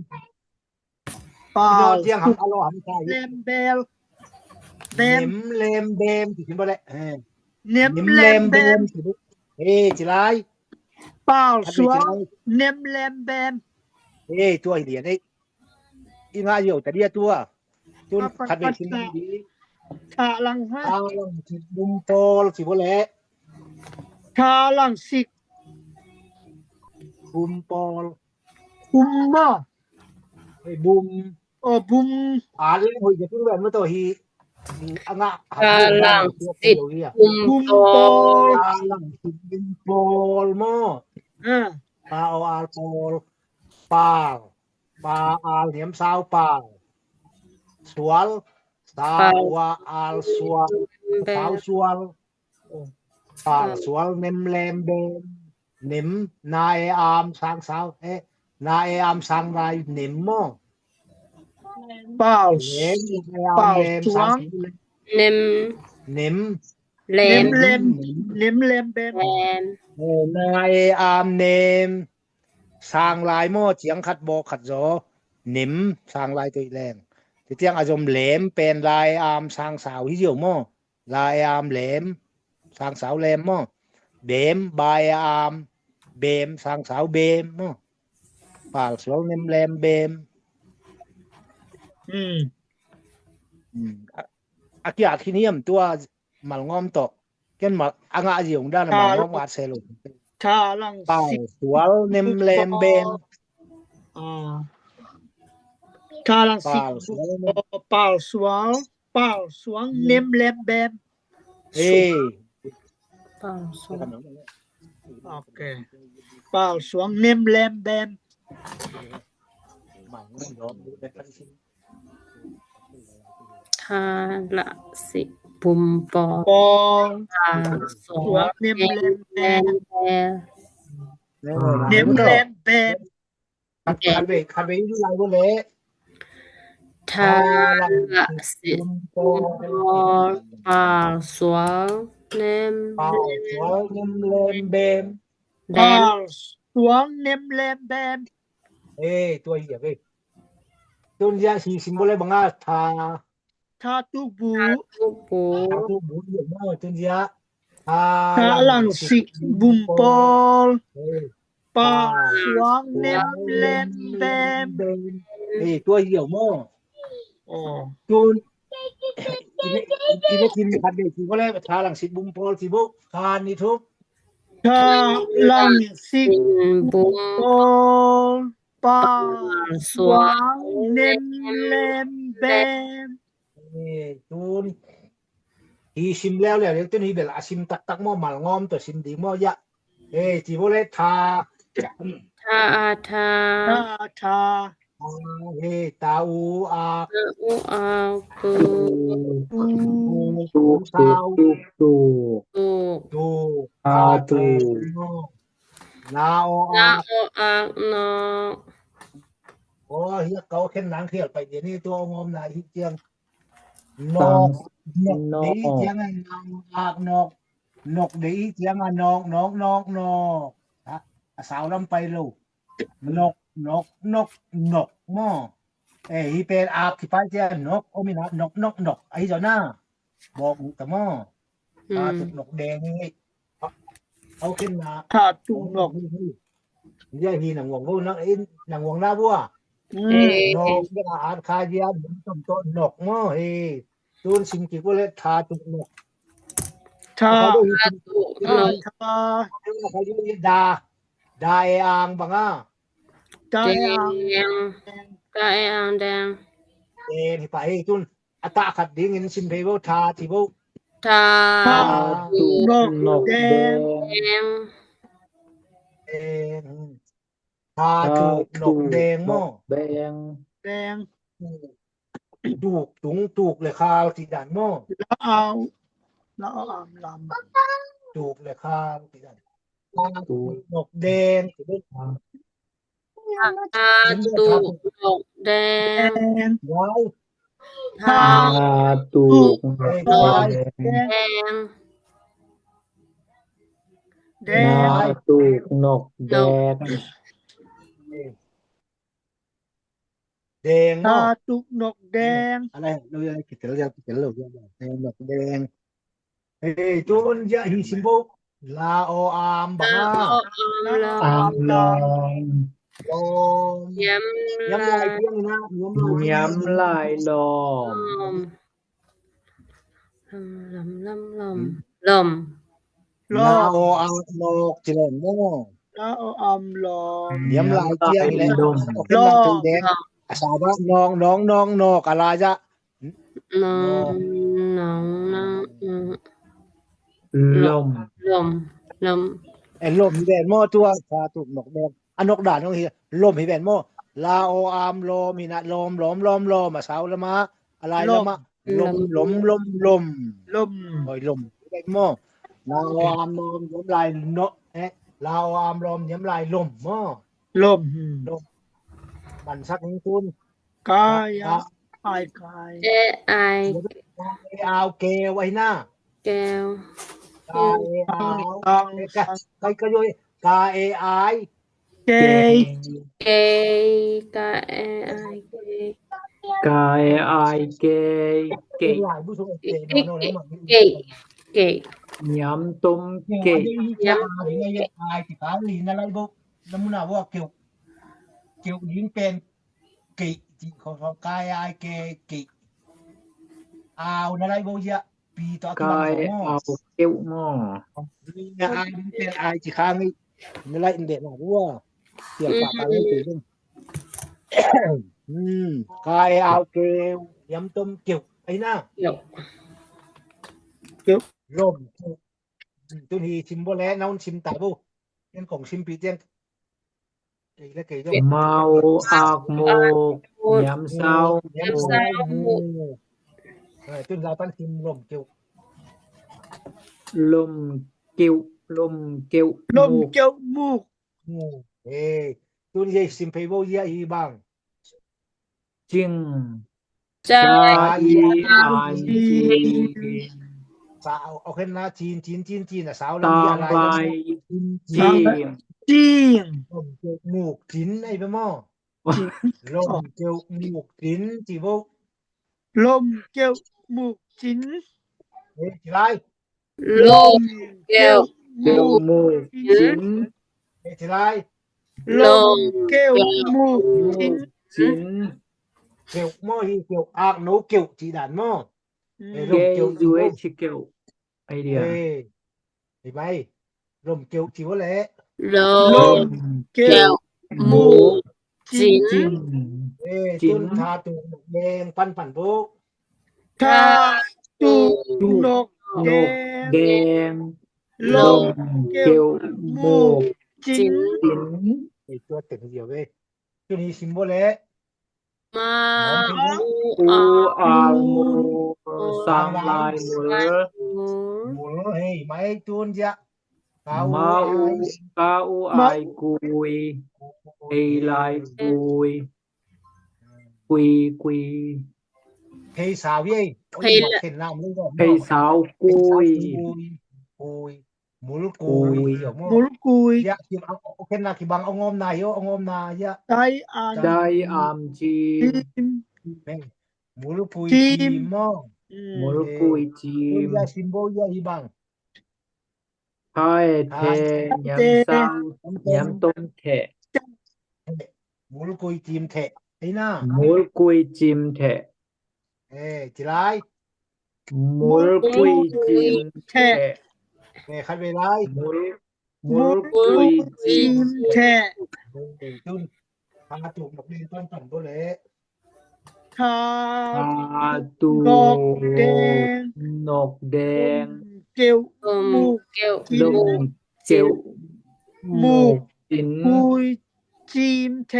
ປາວ ພີ່ນ້ອງຈຽງຫຳ ອາລໍຫຳ ແຫຼມແບມ ແບມ ແຫຼມແບມ ຊິກິນບໍ່ແຫຼະ ເອີ ແຫຼມແບມ ເອີ ຊິຫຼາຍ ປາວສວນ ແຫຼມແບມ ເອີ ຕົວອີ່ຫຼຽນ ເອີ ອີງາໂຍຕະເດຍຕົວ ຕຸນ ຄັດເວທີດີ ທາລັງຮະ ທາລັງສິດບຸມປອລ ຊິບໍ່ແຫຼະ ທາລັງສິດ ບຸມປອລ ບຸມບໍ? ເອີ ບຸມ ໂອ ບຸມ ອານເລີຍ ໂຫຍ ຢ່າເພິ່ງແວ່ນມາໂຕຮີ ອາງະ ທາລັງສິດບຸມປອລ ທາລັງສິດບຸມປອລ ມໍ ເອີ ປາ ອອ ອາ ປອລ ປາວ ປາ ອາ ແຫຼມ ສາວ ປາວ ສວນ ສາ ປາວ ອວ ອາ ສວນ ສາວສວນ ປາວສວນ ແນມແລມແບມ ເນັມ ນາ ແອ ອາມ ຊ້າງ ສາວ ເອ ນາ ແອ ອາມ ຊ້າງ ລາຍ ເນັມ ມໍ ປາວ ເນັມ ນາ ແອ ອາມ ແລມ ປາວສວນ ຊ້າງ ເນັມ ເນັມ ແລມ ເນັມ ເນັມ ແລມ ເນັມ ແລມແບມ ແລມ ເອີ ນາ ແອ ອາມ ເນັມ ຊ້າງລາຍ ມໍ ຈຽງ ຄັດ ບໍ່ ຄັດ ຈອ ເນັມ ຊ້າງລາຍ ໂຕອີແລງ ຈຽງ ອາ ຈົມ ແຫຼມ ແປນ ລາຍ ອາມ ຊ້າງ ສາວ ຮີດຽວ ມໍ ລາ ແອ ອາມ ແຫຼມ ຊ້າງ ສາວ ແລມ ມໍ ເບມ ບາ ແອ ອາມ ເບມ ຊ້າງ ສາວ ເບມ ມໍ ປາວສວນ ແນມແລມແບມ ອືມ ອືມ ອາ ອາກິອາຄີນຽມ ຕົວ ມາລະງອມ ເຕາະ ກຽນມາ ອາງະ ອາຢິອງດານ ມາລະງອມ ອາດ ເຊໂລ ທາລັງ ປາວ ສິດ ສວນ ແນມແລມແບມ ອາ ທາລັງສິດ ປາວສວນ ປາວສວນ ປາວສວນ ເນັມແລມແບມ ເອີ ປາວສວນ ໂອເຄ ປາວສວນ ເນັມແລມແບມ ທາລະສິບຸມປອ ປອ ປາວສວນ ເນັມແລມແບມ ເນັມແລມແບມ ຄັນໄປ ຄັນໄປຢູ່ລາວບໍ່ແລະ ທາລະສິບຸມປອ ປາວສວນ ເນັມ ປາວສວນ ເນັມແລມແບມ ປາວສວນ ເນັມແລມແບມ ເອີ ຕົວເຫຍເວີຍ ຕົ້ນຍາສີສິມບໍ່ແລະ ບັງອາ ທາ ທາຕຸບູ ທາຕຸບູ ທາຕຸບູ ເອີ ຈົນຍະ ທາ ທາລັງສິບຸມປອ ເອີ ປາວສວນ ເນັມແລມແບມ ເອີ ຕົວຫຽວມໍ ອໍ ຈູນ ອີເມ ອີເມຈິນ ຄັນໄດ້ຊິບໍ່ແລ້ວ ທາລັງສິບຸມປອ ຊິບໍ່ ຄານິທຸບ ທາລັງສິບຸມປອ ປາວສວນ ເນັມແລມແບມ ເອີ ຕູນ ຮີຊິມແລ້ວແລ້ວ ເດ ໂຕນີ້ເບລາຊິມຕັກຕັກມໍ ມາລະງອມ ໂຕຊິມດີມໍ ຍະ ເອີ ຈິບໍ່ແລະ ທາ ທາ ອາ ທາ ທາ ອາ ທາ ອາ ເຮ ຕາ ອູ ອາ ຕາ ອູ ອາ ຕູ ຕູ ຕູ ຕູ ຕູ ຕູ ທາ ຕູ ນາ ອໍ ອາ ນາ ອໍ ອາ ນອ ໂອ້ ຮຽກເກົາເຂັນນາງຂຽວໄປດຽວນີ້ ຕົວງອມນາຍ ຮີດຈຽງ ນອກ ນອກ ນອກ ເດ ອີຈຽງ ນາງ ອາກ ນອກ ນົກ ເດ ອີຈຽງ ອາ ນອກ ນອກ ນອກ ນອກ ອາ ສາວລຳໄປໂລ ນົກ ນົກ ນົກ ນົກ ມໍ ເອີ ຮີແປນ ອາກ ທີ່ໄປຈຽງ ນົກ ໂອ ມີນາ ນົກ ນົກ ນົກ ອາ ຮີເຈົ້ານາ ບອກຕະມໍ ອືມ ອາ ຕຸກນົກແດງນີ້ ເອົາຂຶ້ນມາ ທາຕຸກນົກ ຍາຍພີນາງຫວງ ເວົ້ານາງ ເອີ ນາງຫວງນາບົວ ອືມ ນົກ ຍາອາດຄາເຢຍ ຕົມໂຕນົກ ມໍ ເອີ ຕູນຊິມກິໂກເລ ທາຕຸກນົກ ທາ ທາຕຸກນົກ ທາ ດາ ດາ ແອ ອາງ ບັງອາ ດາ ແອ ອາງ ແດງ ດາ ແອ ອາງ ແດງ ເອີ ປະເອ ຕູນ ອາຕະຂັດດີເງິນຊິມເພໂວ ທາ ທີໂວ ທາ ທາ ຕຸກນົກແດງ ແດງ ແດງ ທາ ທາ ຕຸກນົກແດງ ມໍ ແດງ ແດງ ຕູກ ຕຸງ ຕຸກ ແລະ ຄາວ ທີ່ດັນ ມໍ ລະອາວ ລະອາວ ອາມ ລຳ ຕູກ ແລະ ຄາວ ທີ່ດັນ ທາ ຕຸກນົກແດງ ເປັນ ທາຕຸກນົກແດງ ທາຕຸກນົກແດງ ທາຕຸກນົກແດງ ແດງເນາະ ທາຕຸກນົກແດງ ອາໄລ ເຮົາເຮັດແດງ ນົກແດງ ເອີ ໂຕນຍະຮີຊິມໂບ ລາ ອ ອາມ ບັກ ລາ ອາ ອາມ ລອງ ລອງ ຍຳ ຍຳລາຍ ລາຍ ພຽງນະ ຍຳລາຍ ຍຳລາຍ ລອມ ລອມ ລອມ ລອມ ລາ ອ ອາມ ນອກ ຈິແລນ ນອ ລາ ອ ອາມ ລອມ ຍຳລາຍ ຍຳລາຍ ພຽງແລະ ລອມ ອອກເປັນນາງ ລອມ ແດງ ອາສາວະ ນອງ ນອງ ນອງ ນອກ ອາລາຍະ ນອງ ນອງ ນອງ ນອງ ລົມ ລົມ ລົມ ເອີ ລົມແດງ ມໍຕົວ ທາຕຸກນົກແດງ ອາ ນົກດານ ນ້ອງຮີ ລົມຮີແບນມໍ ລາ ອ ອາມ ລອມ ມີນະ ລອມ ລອມ ລອມ ລອມ ອາສາວ ລະມາ ອາລາຍ ລະມາ ລົມ ລົມ ລົມ ລົມ ລົມ ໂອ້ຍ ລົມແບນມໍ ລາ ອ ອາມ ລອມ ຍຳລາຍ ເນາະ ເອ ລາ ອ ອາມ ລອມ ຍຳລາຍ ລົມ ມໍ ລົມ ລົມ ບັນສັກ ຍິງຕູນ ກາຍ ອາ ອາຍ ກາຍ ແກ ອາຍ ກາ ເອ ອາວ ແກວ ໄວ້ໜ້າ ແກວ ກາ ເອ ອາວ ກາ ເອ ກາ ກາ ກາ ໂຍ ກາ ເອ ອາຍ ເກ ເກ ກາ ເອ ອາຍ ເກ ກາ ເອ ອາຍ ເກ ເກ ເກ ເກ ຍຳຕົ້ມເກ ຍຳ ອາຍ ກາ ລີນະໄລ ບໍ່ ນະມຸນາ ບໍ່ ເກວ ເກວ ຍິງເປັນ ເກ ຈິ ຂອງ ຂອງ ກາ ເອ ອາຍ ເກ ເກ ອາວ ນະໄລ ບໍ່ ຍະ ປີຕໍ່ ກາຍ ອາວ ເກວ ມໍ ອາຍ ເປັນ ອາຍ ຈິ ຄ້າງ ນີ້ ນະໄລ ເດ ນະ ບໍ່ ສຽງປາກ ກາງ ນີ້ ອືມ ກາຍ ອາວ ເກວ ຍຳຕົ້ມ ເກວ ໄອ້ນາ ເກວ ລົມ ຕຸນຮີຊິມບໍ່ແລ ນາວຊິມຕາຍບໍ່ ເປັນຂອງຊິມປີຕຽງ ເມາອາກໝູກ ຍຳເຊົ້າ ຍຳເຊົ້າໝູກ ເອີ ຕຸນລາວປັນຊິມ ລົມ ເກວ ລົມ ເກວ ລົມ ເກວ ລົມ ໝູກ ເກວ ໝູກ ໝູກ ເອີ ຕຸນເຢ ຊິມເພໂບເຢຍ ອີບາງ ຈິງ ຈາ ຈາ ອີ ອາຍ ຈີນ ສາວ ເອົາຂຶ້ນນະ ຈີນ ຈີນ ຈີນ ຈີນ ສາວລຳ ຕາງ ເຢຍ ລາຍ ໄລ ຈີນ ຈີນ ຈີນ ລົມ ເກວ ໝູກ ຈີນ ໄອ້ປະໝໍ ຈີນ ລົມ ເກວ ໝູກ ຈີນ ຈີໂບ ລົມ ເກວ ໝູກ ຈີນ ເອີ ຈີລາຍ ລົມ ເກວ ໝູກ ຈີນ ເອີ ຈີລາຍ ລົມ ເກວ ໝູກ ຈີນ ເກວ ມໍ ຮີ ເກວ ອາກ ໂນ ເກວ ຈີດານ ມໍ ເກວ ເກວ ເກວ ໄອເດຍ ເອີ ເຫັນໄໝ ລົມ ເກວ ຈີໂບແຫຼະ ລົມ ເກວ ໝູກ ຈີນ ເອີ ຈີນ ຕົ້ນທາຕຸກ ແດງ ປັນ ປັນ ໂບ ທາຕຸກ ນົກ ແດງ ລົມ ເກວ ໝູກ ຈີນ ຈີນ ເອີ ຕົວເຕັມດຽວເວີຍ ໂຕນີ້ຊິມໂບແຫຼະ ມາ ອູ ອາ ອາ ມຸລ ສາງລາຍ ມຸລ ມຸລ ເຮີ ໄມ ຕູນ ຍະ ກາ ອູ ມາ ອາ ອູ ອາຍ ກາ ອູ ອາຍ ກຸຍ ເຮີ ລາຍ ກຸຍ ກຸຍ ກຸຍ ເຮີ ສາວ ເຢ ເຮີ ເຫັນນາມ ເຮີ ສາວ ກຸຍ ກຸຍ ມຸລກຸຍ ມຸລກຸຍ ຍະ ເອົາ ເອົາ ເຫັນນາ ຄີບັງ ເອົາງອມນາ ເອົາງອມນາ ຍະ ໄດ ອາມ ໄດ ອາມ ຈີມ ແມ່ນ ມຸລກຸຍ ຈີມ ຈີມ ເນາະ ອືມ ມຸລກຸຍ ຈີມ ຍະ ຊິມໂບ ຍະ ອີບັງ ໄທ ແທ ແທ ຍຳເຊົ້າ ແທ ຍຳຕົ້ມ ແທ ມຸລກຸຍ ຈີມ ແທ ໄອ້ນາ ມຸລກຸຍ ຈີມ ແທ ເອີ ຈີລາຍ ມຸລກຸຍ ຈີມ ແທ ເອີ ຄັນເວລາຍ ມຸລ ມຸລກຸຍ ຈີມ ແທ ເອີ ຕຸນ ພາຕຸກນັກຮຽນຕ້ອງກັນບໍ່ແລະ ທາ ທາຕຸກ ນົກແດງ ນົກແດງ ລົມ ເກວ ໝູກ ເກວ ຈີນ ລົມ ເກວ ໝູກ ຈີນ ມຸລກຸຍ ຈີມ ແທ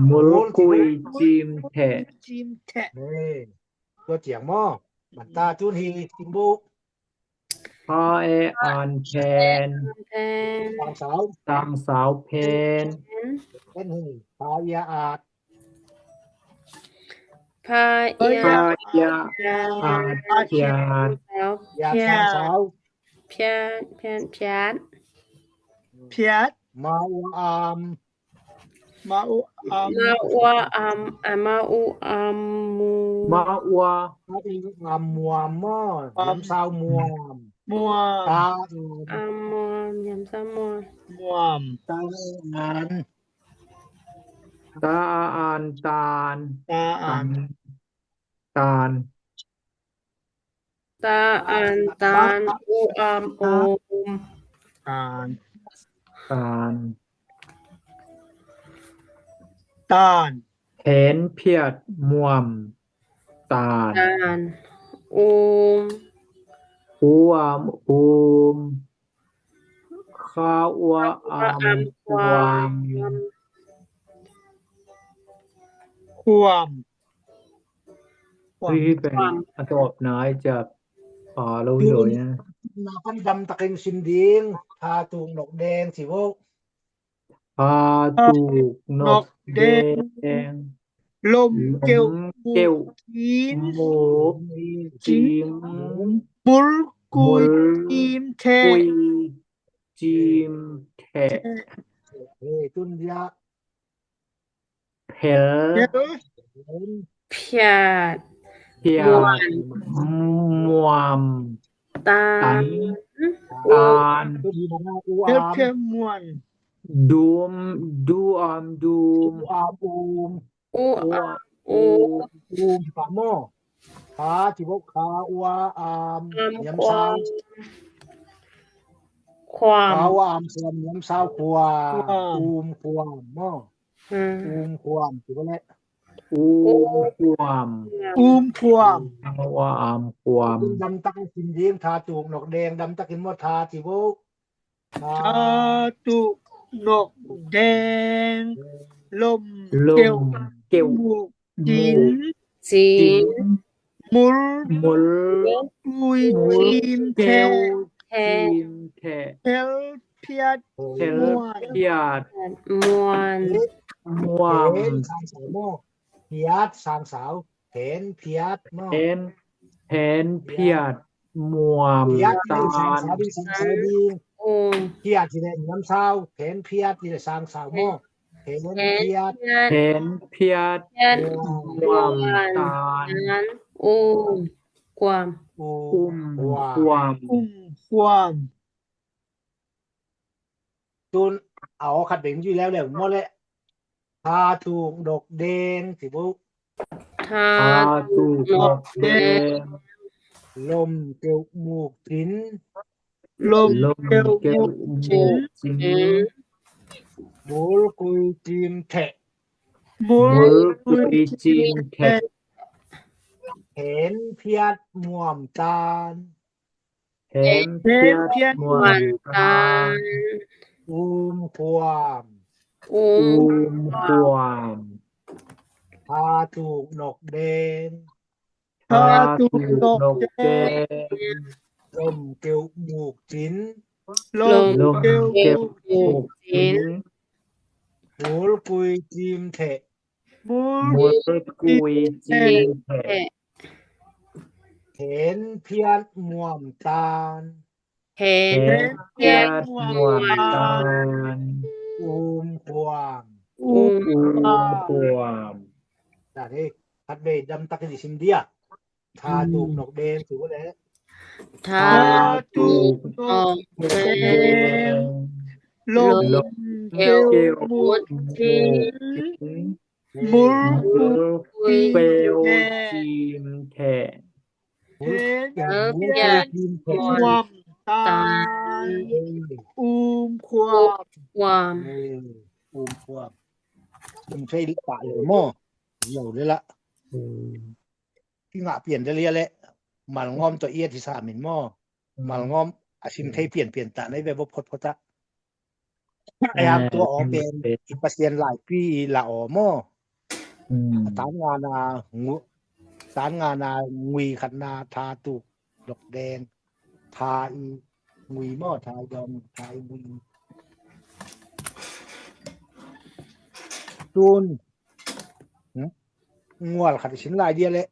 ມຸລກຸຍ ຈີມ ແທ ເອີ ຕົວຈຽງໝໍ ບັນຕາ ຈູນ ຮີ ຊິມບຸ ກ ພ ແອ ອານ ແພນ ແພນ ສາງສາວ ສາງສາວແພນ ແພນ ເປັນຫຶ ພ ເອີ ອາດ ພ ເອີ ພ ເອີ ອາດ ພ ເອີ ອາດ ສາງສາວ ຍາ ພ ສາງສາວ ພ ແພນ ພ ແພນ ພ ມ ອູ ອາມ ມາອຸອາມ ມາອຸອາມ ອາ ມາອຸອາມ ມາ ອູ ອາມ ມວມ ມ ອາມ ຍາມເຊົ້າ ມວມ ມວມ ຕາ ອາມ ມວມ ຍາມເຊົ້າ ມວມ ມວມ ຕາ ອານ ຕາ ອາ ອານ ຕານ ຕາ ອານ ຕານ ຕາ ອານ ຕານ ອຸ ອາມ ໂອມ ຕານ ຕານ ຕານ ແພນ ພຽດ ມວມ ຕານ ຕານ ໂອມ ອູ ອາມ ໂອມ ຄາ ອູ ອາມ ຄວາມ ຄວາມ ຄວາມ ທີ່ເປັນຄວາມ ອາຕອບນາຍຈາກ ອ່າ ລາວໂດຍນະ ນາພັນດຳຕະເກັງຊິນດີງ ທາຕູກນົກແດງ ຊິເວົ້າ ພາ ອ່າ ຕູກນົກແດງ ລົມ ລົມ ເກວ ເກວ ໝູກ ຈີມ ໝູກ ຈີມ ບຸນ ກຸຍ ຈີມ ແທະ ກຸຍ ຈີມ ແທະ ເອີ ຕຸນຍະ ເພັນ ເພັນ ພຽດ ພຽດ ມ່ວນ ມ່ວມ ຕານ ຕານ ຕານ ເພັນ ພຽດ ມ່ວນ ດູມ ດູອາມ ດູມ ອູອາມ ອູມ ອູອາມ ອູມ ອູມ ປາໂມ ຄາ ທີ່ເວົ້າ ຄາ ອູອາມ ອາມ ຍາມເຊົ້າ ຄວາມ ຄວາມ ຄາ ອູອາມ ຄວາມ ຍາມເຊົ້າ ຄວາມ ຄວາມ ອູມ ຄວາມ ເນາະ ອືມ ອູມ ຄວາມ ຖືວ່າແຫຼະ ອູມ ຄວາມ ອູມ ຄວາມ ຄາ ອູອາມ ຄວາມ ດຳຕັກກິນດຽງ ທາຕູກນົກແດງ ດຳຕັກກິນໝົດ ທາ ທີ່ເວົ້າ ທາ ທາ ຕູກນົກແດງ ລົມ ລົມ ເກວ ເກວ ໝູກ ຈີນ ຈີນ ມຸນ ມຸນ ກຸຍ ຈີມ ແທະ ແທະ ຈີມ ແທະ ເພັນ ພຽດ ເພັນ ມ່ວນ ພຽດ ມ່ວນ ມ່ວນ ເພັນ ສາງສາວ ເນາະ ພຽດ ສາງສາວ ເພັນ ພຽດ ເນາະ ເພັນ ເພັນ ພຽດ ມ່ວນ ພຽດ ຕານ ສາງສາວ ດີ ສາງສາວ ດີ ໂອ້ ພຽດ ທີ່ໄດ້ຍາມເຊົ້າ ເພັນ ພຽດ ທີ່ໄດ້ສາງສາວ ເນາະ ເພັນ ເພັນ ພຽດ ເພັນ ພຽດ ເພັນ ມ່ວນ ມ່ວນ ຕານ ຕານ ອູມ ຄວາມ ອູມ ຄູມ ຄວາມ ຄູມ ຄວາມ ຕຸນ ເອົາ ຄັດເປັນຢູ່ແລ້ວ ແລ້ວໝົດແຫຼະ ທາ ຖືກ ດົກ ແດງ ຊິບໍ່ ທາ ທາ ຖືກ ດົກ ແດງ ລົມ ເກວ ໝູກ ຈີນ ລົມ ລົມ ເກວ ເກວ ໝູກ ຈີນ ໝູກ ຈີນ ບຸນ ກຸຍ ຈີມ ແທະ ບຸນ ບຸນ ກຸຍ ຈີມ ແທະ ແທະ ເພັນ ພຽດ ມ່ວນ ຕານ ເພັນ ເພັນ ພຽດ ພຽດ ມ່ວນ ມ່ວນ ຕານ ຕານ ອູມ ຄວາມ ອູມ ອູມ ຄວາມ ຄວາມ ທາ ຖືກ ດົກ ແດງ ທາ ຖືກ ດົກ ແດງ ລົມ ເກວ ໝູກ ຈີນ ລົມ ລົມ ເກວ ເກວ ໝູກ ຈີນ ໝູກ ຈີນ ບຸນ ກຸຍ ຈີມ ແທະ ບຸນ ບຸນ ກຸຍ ຈີມ ແທະ ແທະ ເພັນ ພຽດ ມ່ວນ ຕານ ເພັນ ເພັນ ພຽດ ພຽດ ມ່ວນ ມ່ວນ ຕານ ຕານ ອູມ ຄວາມ ອູມ ອູມ ຄວາມ ຄວາມ ຕາເດ ຄັດເດ ດຳຕັກ ຊິມເດຍ ທາ ອືມ ຕູກ ນົກ ແດງ ຖືວ່າແຫຼະ ທາ ທາ ຕູກ ຕູກ ນົກ ແດງ ລົມ ລົມ ເກວ ເກວ ໝູກ ຈີນ ໝູກ ເກວ ຈີມ ແທະ ເກວ ເກວ ເກວ ຈີມ ແທະ ໝວນ ຕານ ຕານ ອູມ ຄວາມ ຄູມ ຄວາມ ເອີ ອູມ ຄວາມ ມັນໃຊ້ລິປະເລີຍໝໍ ດຽວເລີຍລະ ອືມ ທີ່ງະປ່ຽນໄດ້ເລີຍແຫຼະ ມັນງອມຕົວເອຍທີ່ສາມິນໝໍ ອືມ ມັນງອມ ອາຊິມໄທປ່ຽນ ປ່ຽນຕາໃນແບບບົບພົດ ພົດຕະ ອາ ອາ ຕົວອອກເປັນ ອາ ອີປະຊຽນຫຼາຍປີລາອໍໝໍ ອືມ ຕານງານາ ງຸ ຕານງານາ ງຸຍ ຂັດນາ ທາ ຕູກ ດົກ ແດງ ທາອີງຸຍ ໝໍ ທາຍອງ ທາອີງຸຍ ຕູນ ຫື ງວລຂັດສິນລາຍເດຍແຫຼະ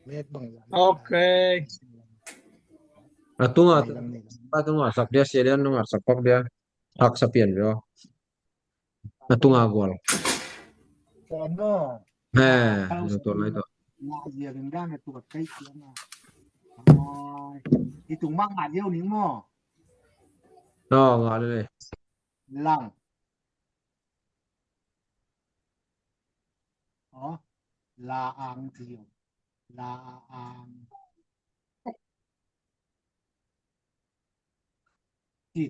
ເມັດບັງ ໂອເຄ ອາ ຕຸງອາ ປາຕຸງອາ ສັກເດຍ ເຊເດຍ ຕຸງອາ ສັກປັກເດຍ ຮັກສະປຽນເດຍ Natunga gol. Sono. Eh, natunga itu. Nga dia dengda na tuat kai dia na. Ai, itu mang nga dia ni mo. No, nga le. Lang. Oh, la ang tiu. La ang. Ti.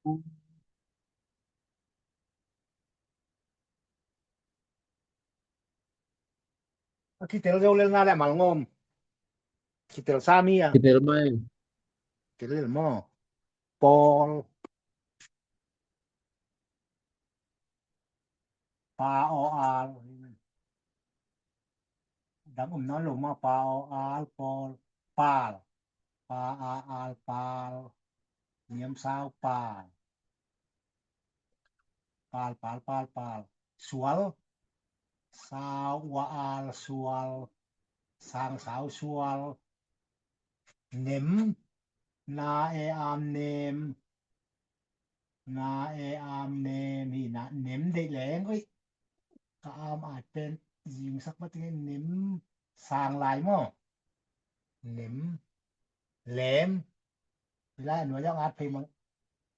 ຄິເຕລເຣວເລນນາແລະ ມາລະງອມ ຄິເຕລຊາມີອະ Kitelmai. ເຕລເຣວມໍ Paul. ປາ ອ ອາ ດັງອມນ້ອຍລົງມາ ປາ ອ ອາ ປອ ປາລ ປາ ອາ ອາ ປາລ ນຽມຊາວ ປາລ ປາລ ປາລ ປາລ ປາລ ສວນ ຊາວ ອວ ອາ ສວນ ຊ້າງ ຊາວ ສວນ ເນັມ ນາ ແອ ອາມ ເນັມ ນາ ແອ ອາມ ເນັມ ນີ້ນະ ເນັມ ເດັກແຫຼງເອີຍ ກະອາມ ອາດເປັນຍິງສັກ ມາຕິເນັມ ຊ້າງລາຍໝໍ ເນັມ ແຫຼມ ເວລາອັນວ່າຢາກອາດເພງມັນ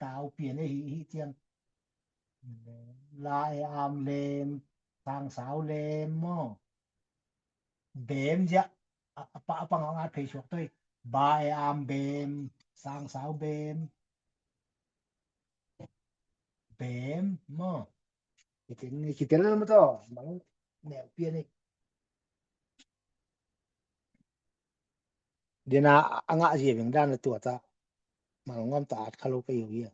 ຕາວປ່ຽນ ເອ ຫິ ຫິ ຈຽງ ລາ ແອ ອາມ ເລັມ ຊ້າງ ຊາວ ເລັມ ໝໍ ເບມ ຢະ ອະ ອະ ປະ ອະ ປັງ ອາດ ເພງຊວກ ໂຕຍ ບາ ແອ ອາມ ເບມ ຊ້າງ ຊາວ ເບມ ເບມ ໝໍ Kitel, kitel na naman 'to. Mang, ne, pian, eh. ເດນາ ອະງະ ເຢ ເວງດານ ຕົວຕາ ມາງອມຕາ ອາດຄາໂລ ໄປຢູ່ເວຍ.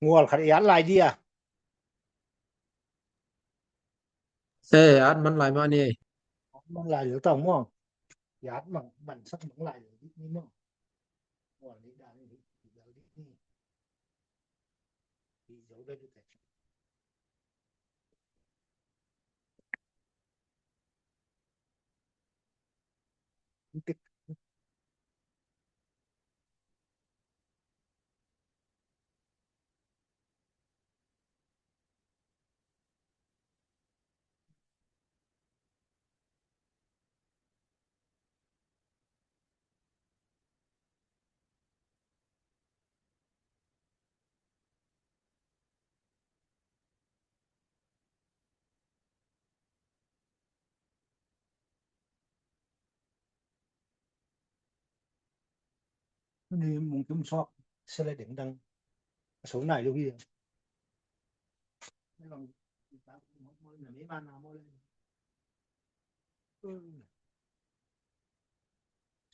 ງວນຄັນຍາດຫຼາຍເດຍ ເອີ ອັນມັນຫຼາຍມານີ້ ມັນຫຼາຍຢູ່ຕ້ອງມ່ວງ ຍາດມັນ ມັນສັກມັນຫຼາຍຢູ່ນີ້ມ້ວງ ງວນນີ້ດານີ້ ດານີ້ ນີ້ມຸງຈຸ້ມຊອກ ສະໄລແດງດັງ ສອງນາຍຢູ່ພີ້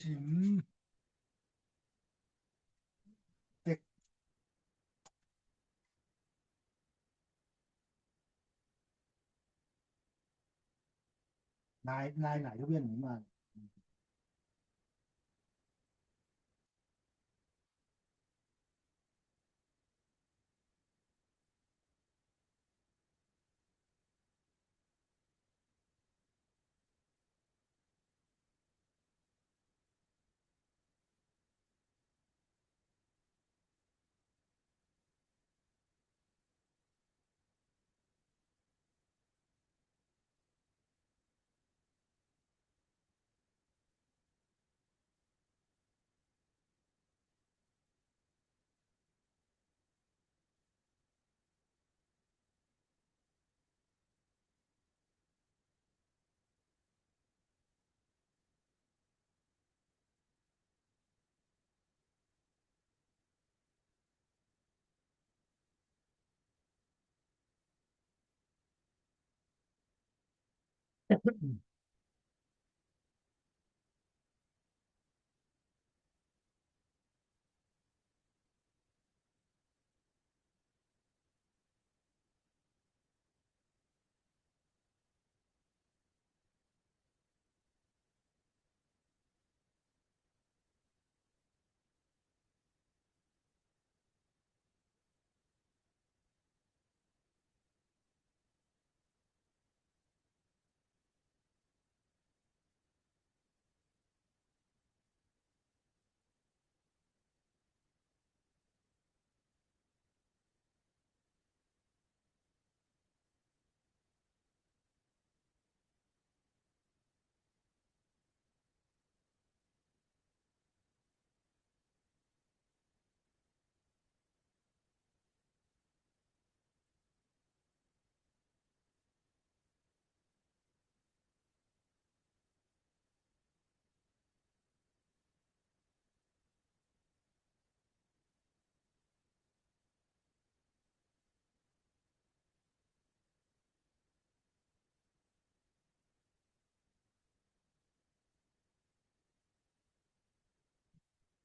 ຈິມ ເຕັກ ນາຍ ນາຍ ນາຍຢູ່ວຽງນີ້ມາ.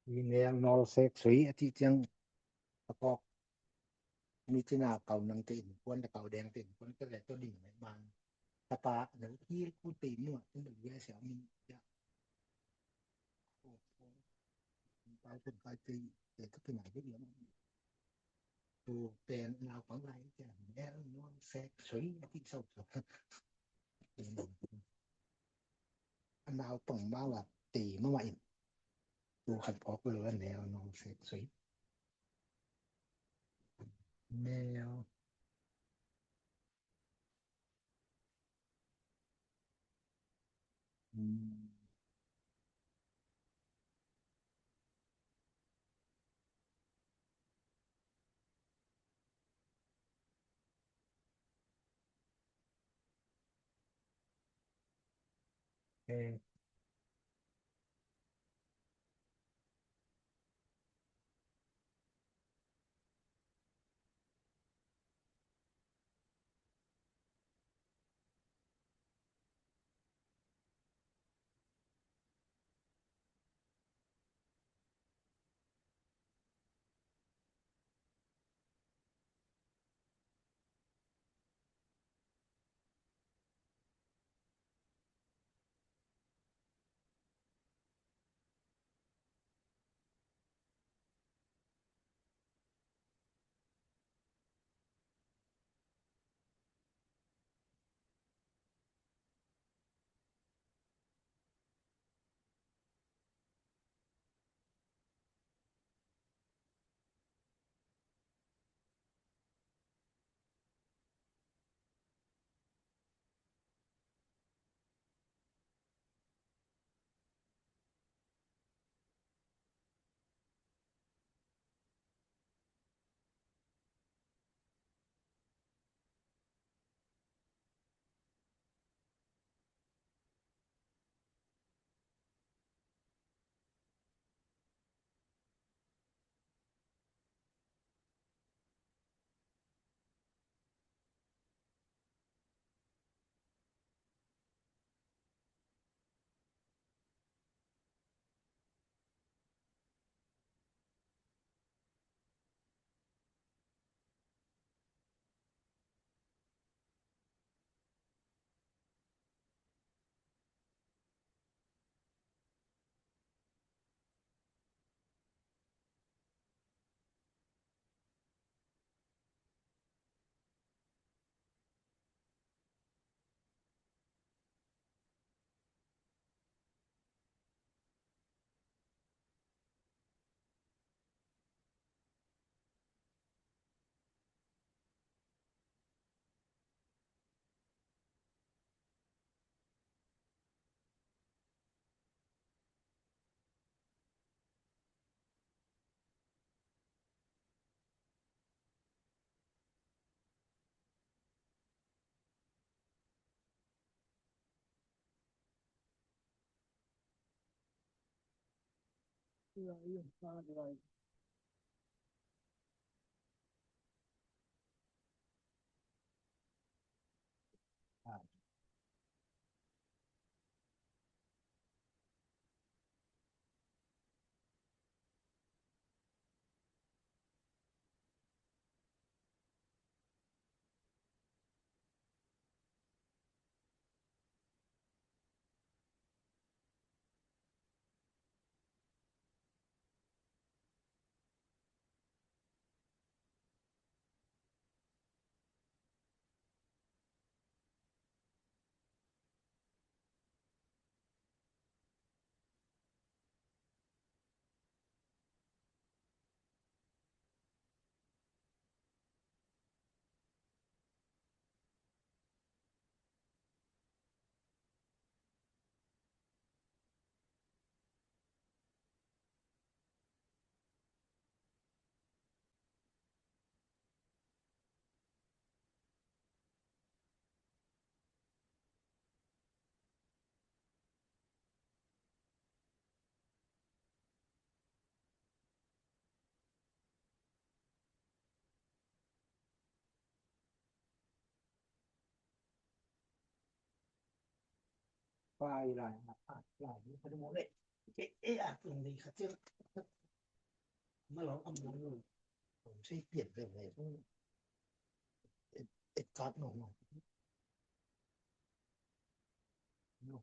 Email nol sek sui ati tiang takok. Miti na kau nang te in kuan, ta kau deng te in kuan, ta le to ding mai man. Ta pa nang ki ku te mua, tin da ya sia mi ya. Ko ko. Pai ko pai te, te to kina de ya. Tu pen nau pang lai te, email nol sek sui ati sau. Nau pang ma wa te ma wa in. Tu khat pok le wa email nol sek sui. Email. Wi-Fi ຫຼາຍ ອາດຫຼາຍ ບໍ່ໄດ້ໝົດເລີຍ ເອ ເອ ອາດເປັນດີຄັບ ເຈົ້າ ມາລອງເອົາ ໃຊ້ປ່ຽນເປັນໄດ້ ເອັດ ເອັດກາດເນາະ ເນາະ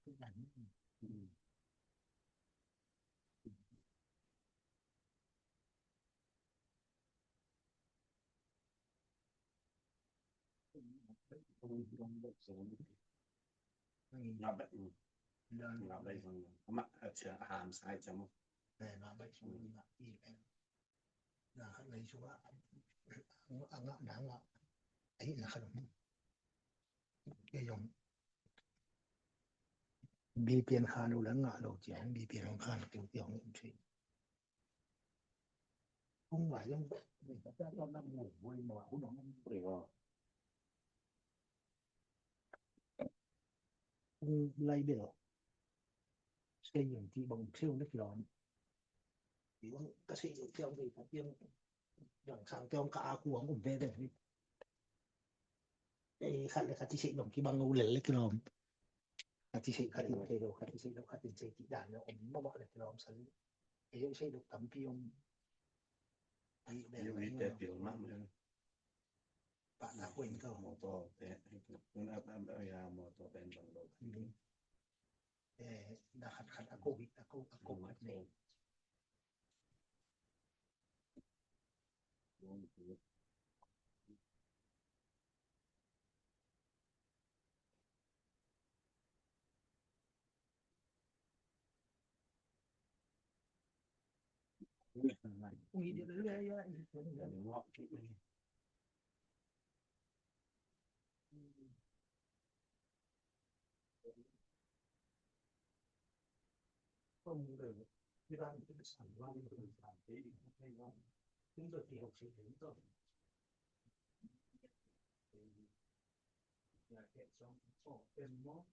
ຄືກັນ ອືມ.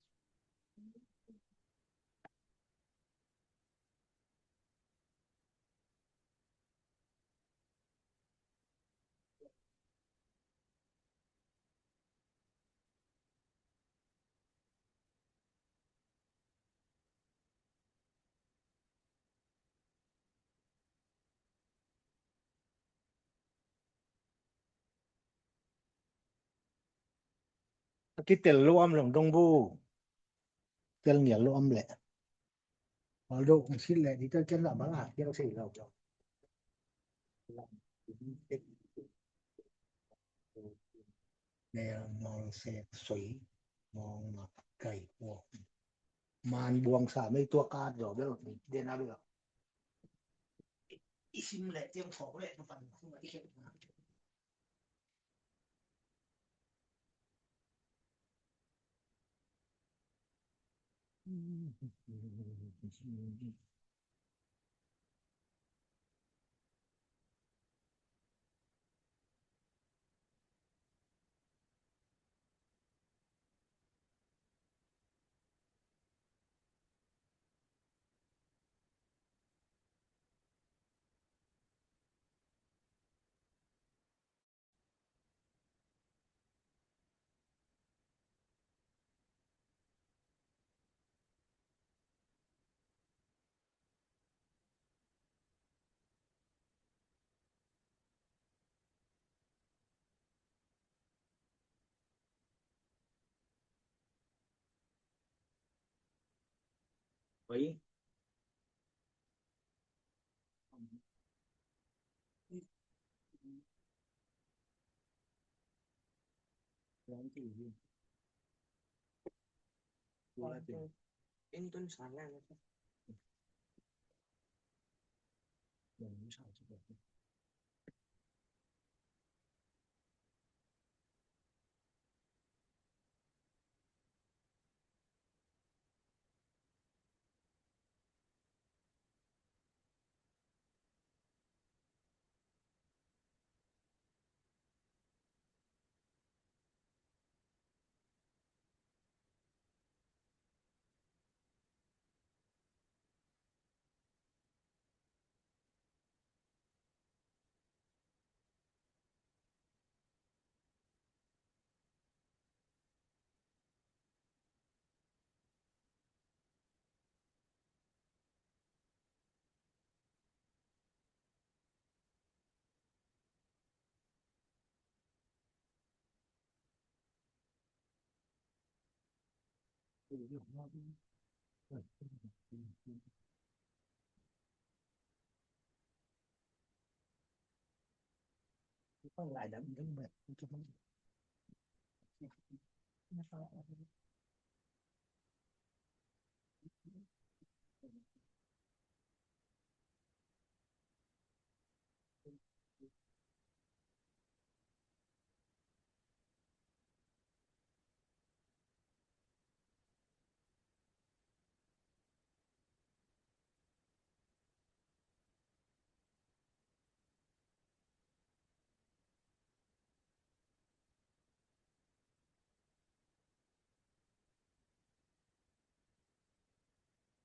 Ki tel lo am long dong bu. Tel ngial lo am le. Although, consider that it can be a bang, ah, you know, say, no, no. Nel non se soi, non ma kai po. Man buang sa, may tua ka do, bel, de na bel. Isim le, tiang fo le, tu pan, tu ma, ikhep.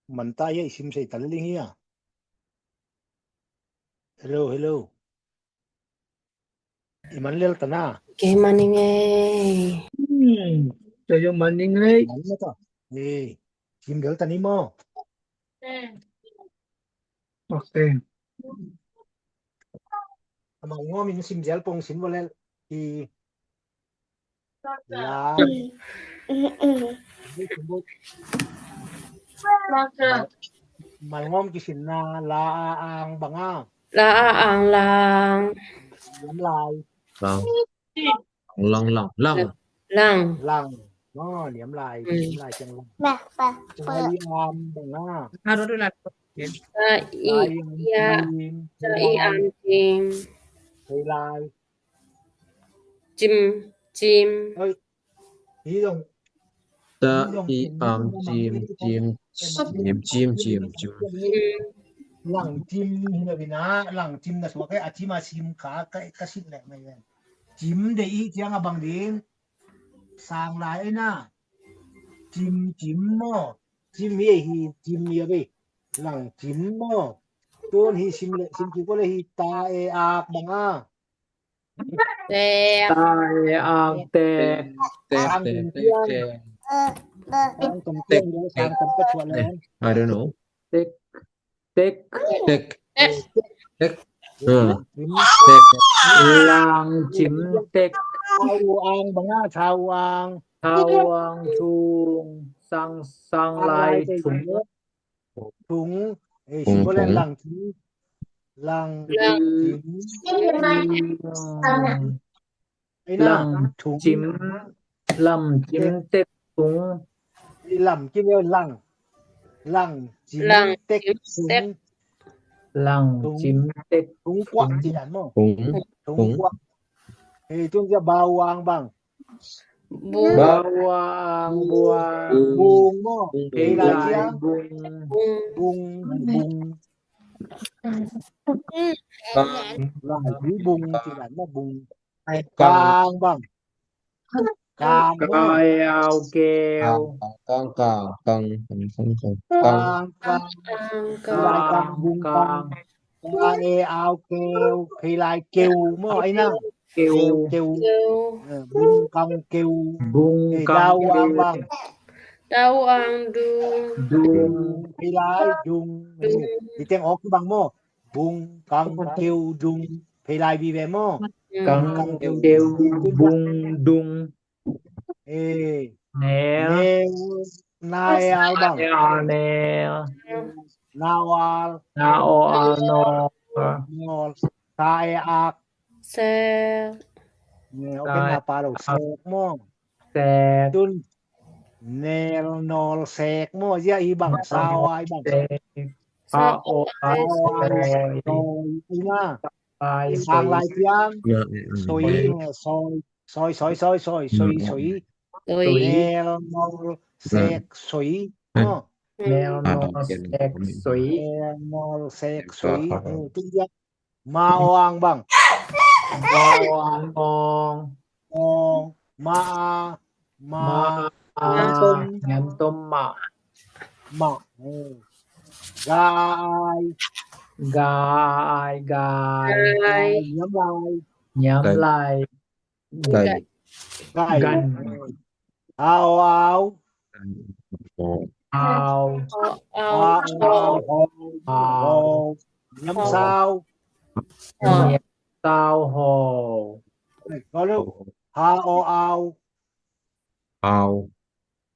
Mantaya i sim sa i talling hiya. Hello, hello. Imanlel tana. Ke maningay. Hmm. Tayo maningay. Manata. Eh, sim del tani mo. Okay. Ama ngo min sim del pong sim walel. I la. Malngom ki sin na la a ang banga. La a ang lang. Liam lai. Lang. Lang, lang, lang. Lang. Lang. Mo, liam lai, liam lai ຈັ່ງ lang. ປະ ປະ ປະ ໄປອາມບາງນາ ຫາໂດນດູລະ ສະອີ ສະອີອາມຈິງ ໄປລາຍ ຈິມ ຈິມ ເອີຍ ສະອີອາມຈິມ ຈິມ ຈິມ ຈິມ ຈິມ ລັງຈິມ ເຫັນລະວິນາ ລັງຈິມນະ ສວກ ອາຈິມ ອາຊິມ ຂາ ກະ ກະຊິດແຫຼະ ແມ່ນ ຈິມ ໄດ້ອີກ ຈຽງອະບັງດີນ ສາງລາຍໄອ້ນາ ຈິມ ຈິມມໍ ຈິມເຮ ຮີ ຈິມເຮເວ ຫຼັງຈິມມໍ ໂຕນຮີ ຊິມເລ ຊິມກິໂກເລ ຮີ ຕາເອອາກ ບັງອາ ແຕກ ຕາເອອາກ ແຕກ ແຕກ ສາງ ແຕກ ຕຽງ ແຕກ ສາງ ຕຽງ ສາງ ຕຽງ ສາງ ຕຽງ ສາງ ຕຽງ I don't know. ເຕັກ ເຕັກ ເຕັກ ເຕັກ ເຕັກ ເອີ ເຕັກ ລາງຈິມເຕັກ ຊາວອາງ ບັງອາ ຊາວອາງ ຊາວອາງທຸງ ສັງ ສັງລາຍທຸງ ທຸງ ເອີ ຊິບໍ່ແມ່ນຫຼັງຈິມ ຫຼັງຈິມ ໄອ້ນາງ ຫຼັງ ທຸງ ຈິມ ລຳຈິມເຕັກທຸງ ລຳຈິມເຕັກ ຫຼັງ ຫຼັງຈິມເຕັກທຸງ ຫຼັງຈິມເຕັກທຸງ ທຸງກວາງ ຈິງ ທຸງ ທຸງກວາງ ເອີ ຈຸນຈະບາວາງບັງ ບົວ ບາວາງ ບົວ ບຸງ ເພລາຍ ບຸງ ບຸງ ບຸງ ລາຍ ບຸງ ຈິງ ມາ ບຸງ ກາງບັງ ກາງ ກາຍອາວແກວ ກາງ ກາງ ກາງ ກາງ ກາງ ກາງ ກາງ ກາງ ກາງ ກາງ ບຸງ ກາງ ກາງ ເອອາວແກວ ເພລາຍເກວ ມໍ ໄອ້ນາງ ເກວ ເກວ ເອີ ບຸງ ກັງ ເກວ ບຸງ ເອີ ກັງ ດາວ ເກວ ອາງ ບັງ ດາວ ອາງ ດຸງ ດຸງ ເພລາຍ ດຸງ ດຸງ ເອີ ຊິແຕ່ງອອກຄືບັງ ມໍ ບຸງ ກັງ ເກວ ດຸງ ເພລາຍ ວີແວ ມໍ ອືມ ກັງ ກັງ ເກວ ເກວ ບຸງ ດຸງ ເອ ແນວ ແນວ ນາຍອາວບັງ ແນວ ນາວອາລ ນາໂອອາລ ນອລ ນອລ ຊາຍອາກ ແຊກ ແນວ ເປັນນາປາໂລ ແຊກ ມໍ ແຊກ ຈຸນ ແນວ ນອລ ແຊກ ມໍ ຢາອີບັງ ຊາວອາຍບັງ ແຊກ ຊາໂອອາ ຊອຍ ຊອຍ ອີນາ ຊາຍ ສາງລາຍຈຽງ ຊອຍ ຊອຍ ຊອຍ ຊອຍ ຊອຍ ອືມ ແນວນອລແຊກ ຊອຍ ເນາະ ແນວນອລແຊກ ຊອຍ ແນວນອລແຊກ ຊອຍ ເອີ ຈຶ່ງຈະ ມາ ອອ ອາງ ບັງ ມາ ອອ ອາງ ອອງ ອອງ ມາ ອາ ມາ ອາ ຫຍັນຕົມ ຫຍັນຕົມ ມະ ມະ ເອີ ກາ ອາ ອາຍ ກາ ອາຍ ກາຍ ຫຍາມ ລາຍ ຫຍາມ ລາຍ ໄກ່ ໄກ່ ກັນ ເອີ ອາວ ອາວ ອາວ ອາວ ອາວ ອາວ ຫຍາມ ຊາວ ຫຍາມ ຊາວ ຫໍ ເອີ ກໍເລີຍ ຫາ ອອ ອາວ ອາວ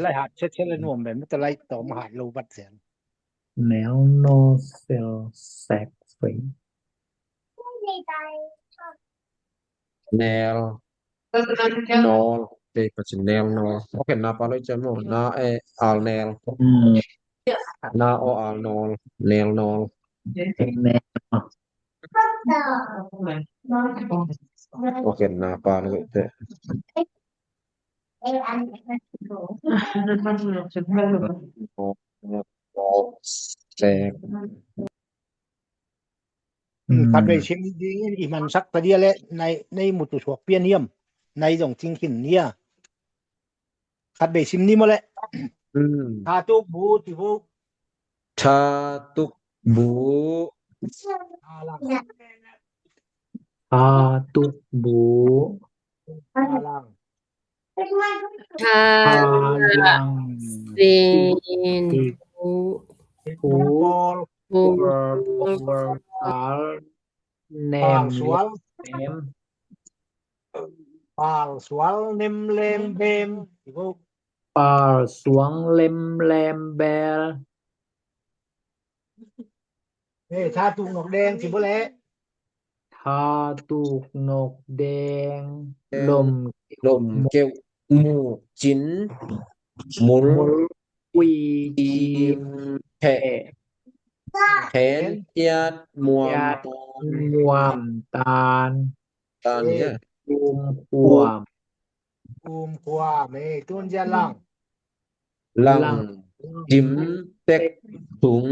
ໄລ່ຫາເຊັດເຊັດລະນວມແບບມັນຈະໄລ່ຕໍ່ມະຫາໂລບັດແສນ ແນວນອເຊວແຊກເຟຍ ແນວນອລ ເອ ກະຊິແນວນອລ ໂອເຄ ນາປາເລີຍຈະໂມ ນາ ເອ ອາລ ແນວ ນາ ອໍ ອາລ ນອລ ແນວນອລ ໂອເຄ ນາປາເລີຍຈະ ອ ແຊກ ອືມ ອືມ ຄັດໄວ້ຊິມດີໆ ອີມັນສັກຕະເດຍແລະ ໃນ ໃນໝູ່ໂຕສວກປ່ຽນຮຽມ ໃນດົງຈິງຂິນເນຍ ຄັດໄວ້ຊິມນີ້ໝົດແຫຼະ ອືມ ທາຕຸກບູ ຕິບຸ ທາຕຸກບູ ທາລັງ ທາຕຸກບູ ທາລັງ ທາ ທາລັງ ເຊນ ເຊນ ບູ ບູ ໂປລ ໂປລ ໂປລ ປາລ ແນມ ປາລ ສວນ ແນມ ປາລ ສວນ ເນັມ ແລມ ແບມ ປາລ ສວງ ເລັມ ແລມ ແບລ ເອີ ທາຕຸກນົກແດງ ຊິບໍ່ແລະ ທາຕຸກນົກແດງ ແດງ ລົມ ລົມ ແກ້ວ ໝູກ ຈິນ ມຸນ ມຸນ ກຸຍ ຈີມ ແຂະ ແຂນ ຈຽດ ມວມ ຕານ ມວມ ຕານ ຕານ ເອີ ເອີ ອູມ ຂວາມ ອູມ ຂວາມ ເອີ ຕຸນ ຈະ ລັງ ລັງ ຈິມ ເຕັກ ທຸງ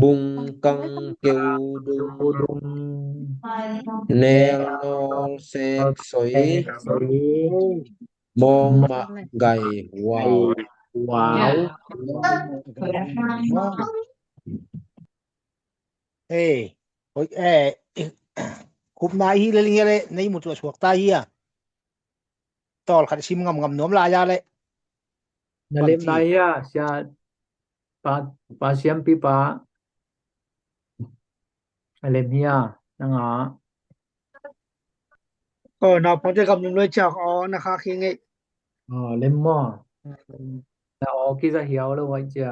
ບຸງ ກັງ ເກວ ດຸງ ແນວ ນອລ ແຊກ ສົຍ ມອງ ມະ ໄກ່ ຫວາວ ຫວາວ ເອ ໂອເຄ ຄຸບນາອີເລເລ ໃນໝູ່ຕົວສວກຕາເຮຍ ຕອນຂັດຊິມງຳງຳນວມລາຍາເລ ນະເລັມລາຍາ ເຊຍ ປາ ປາຊຽມປີປາ ອາເລັມເຮຍ ນາງອາ ເອີ ນາພໍຈະກຳນວມລວຍຈາກ ອໍ ນາຄາຄີເງ ອໍ ເລັມມໍ ນາ ອໍ ກິສະຮຽວ ລະໄວຈາ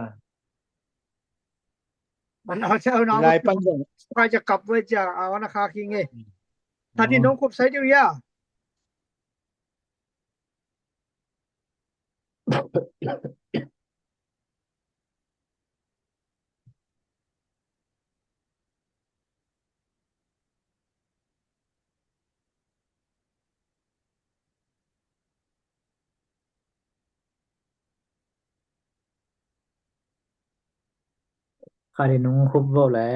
ມັນເອົາເຈົ້ານາ ລາຍປັນ ພາຈະກັບໄວ້ຈາກ ອາວະນາຄາຄີເງ ຖ້າທີ່ນ້ອງຄົບໃຊ້ເດວຢາ ຂ້າໄດ້ນຸ່ງຄຸບເວົ້າແຫຼະ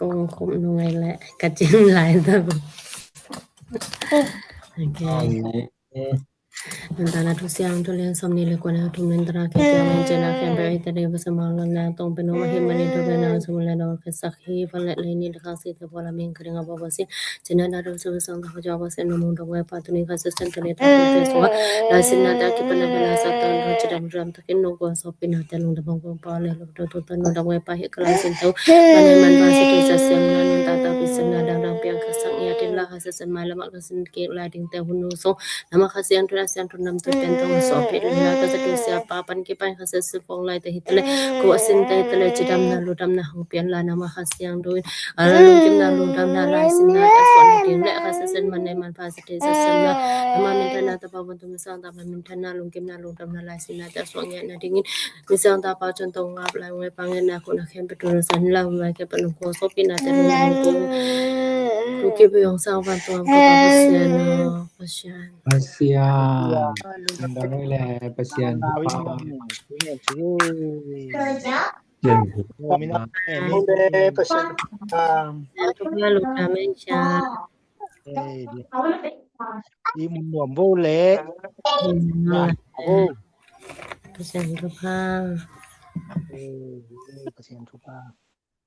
ກົງຄຸມໜ່ວຍແຫຼະ ກະຈິງຫຼາຍເຕີບ ໂອເຄ ເອີ ນະໂມ ຕັນຕະນະທຸສຽງ ທຸເລນ ສຳນີເລກຸນະ ທຸມເລນຕະລາ ເຄຕຽມ ເມນເຈນາ ເຄນເບ ອິຕະເດ ວະສະມາລະນະ ຕົງເປໂນ ມະຫິມະນີ ທຸເບນາ ສະມຸເລໂນ ເຄສັກ ຮີ ຟະເລເລນີ ລະຄາ ສີ ເຕ ໂພລາ ມິງ ຄະລິງ ອະ ບາ ບາ ສີ ເຈນະ ນາ ໂດ ສຸ ສອງ ຕະ ຂະ ຈອ ວາ ເສ ນະ ມຸງ ດອກ ເວ ປາ ຕຸ ນີ ຄາ ເຊ ເຊນ ຕະ ເນ ຕະ ເຄ ເສ ວາ ລາ ສິນ ນາ ຕະ ກິ ປະ ນະ ເວ ລາ ສະ ຕະ ໂນ ຈະ ດຳ ຣຳ ຕະ ກິນ ໂນ ໂກ ສອບ ປິ ນາ ຕະ ລຸງ ຕະ ບົງ ໂກ ປາ ເລ ໂລ ໂຕ ໂຕ ຕະ ໂນ ດຳ ເວ ປາ ຫິ ກະ ລາ ສິນ ໂຕ ປາ ເນ ມັນ ປາ ສະ ເກ ສະ ເຊ ມ ນາ ນຸນ ຕາ ຕາ ປິ ສະ ນາ ດາ ດຳ ປິ ອັງ ຄະ ສັງ ຍາ ຕິ ລາ ຄາ ເຊ ເຊນ ມາ ລະ ມະ ກະ ສິນ ເກ ລາ ດິງ ແຕ ຫຸນ ໜູ ໂຊ ນາມາຄາ ສຽງ ທຸ ນາ ສຽງ ທຸ ນຳ ຕຸ ເປັນ ຕົງ ສອບ ເພ ດຸ ນາ ກະ ສະ ຕຸ ສຽ ປາ ປັນ ກິ ປານ ຄາ ເຊ ເຊ ຟອງ ລາຍ ຕະ ຫິ ຕະ ເລ ໂກ ອະ ສິນ ຕະ ຫິ ຕະ ເລ ຈິ ດຳ ນາ ລຸ ດຳ ນາ ຫົງ ປຽນ ລາ ນາມາຄາ ສຽງ ດຸ ອາ ລຸ ກິມ ນາ ລຸ ດຳ ນາ ລາຍ ສິນ ນາ ຕະ ສອນ ດິງ ແລະ ຄາ ເຊ ເຊນ ມາ ເນ ມັນ ພາ ສະ ເຕ ສະ ສະ ນາ ນາມາ ມິນ ທະ ນາ ຕະ ປາ ວັນ ຕຸ ມິ ສາງ ຕາ ມາ ມິນ ທະ ນາ ລຸ ກິມ ນາ ລຸ ດຳ ນາ ລາຍ ສິນ ນາ ຕະ ສອງ ຍະ ນາ ດິງ ມິ ມິ ສາງ ຕາ ປາ ຈົນ ຕົງ ງາບ ລາຍ ເງຍ ປາ ເງຍ ນາ ຄຸນ ນາ ແຄມ ປະ ຕູ ນາ ສັນ ລາ ເງຍ ແຄມ ປະ ນຸ ໂຄ ໂຊ ປິ ນາ ຕະ ລຸ ງ ໂຄ ລູ ກິ ປະ ຍົງ ສາງ ວັນ ຕົງ ກະ ປາ ປະ ເຊ ນາ ປະ ຊານ ປະ ຊຽນ ດຳ ແລະ ປະ ຊຽນ ປາ ເຈນ ໂອ ມິນະ ເອ ປະຊຽນ ປາ ສາທຸ ລູກ ອາ ເມນ ຊາ ເອີ ອີໝູນວມໂບເລ ໂອ້ ປະຊຽນ ທຸພາ ເອີ ປະຊຽນ ທຸພາ.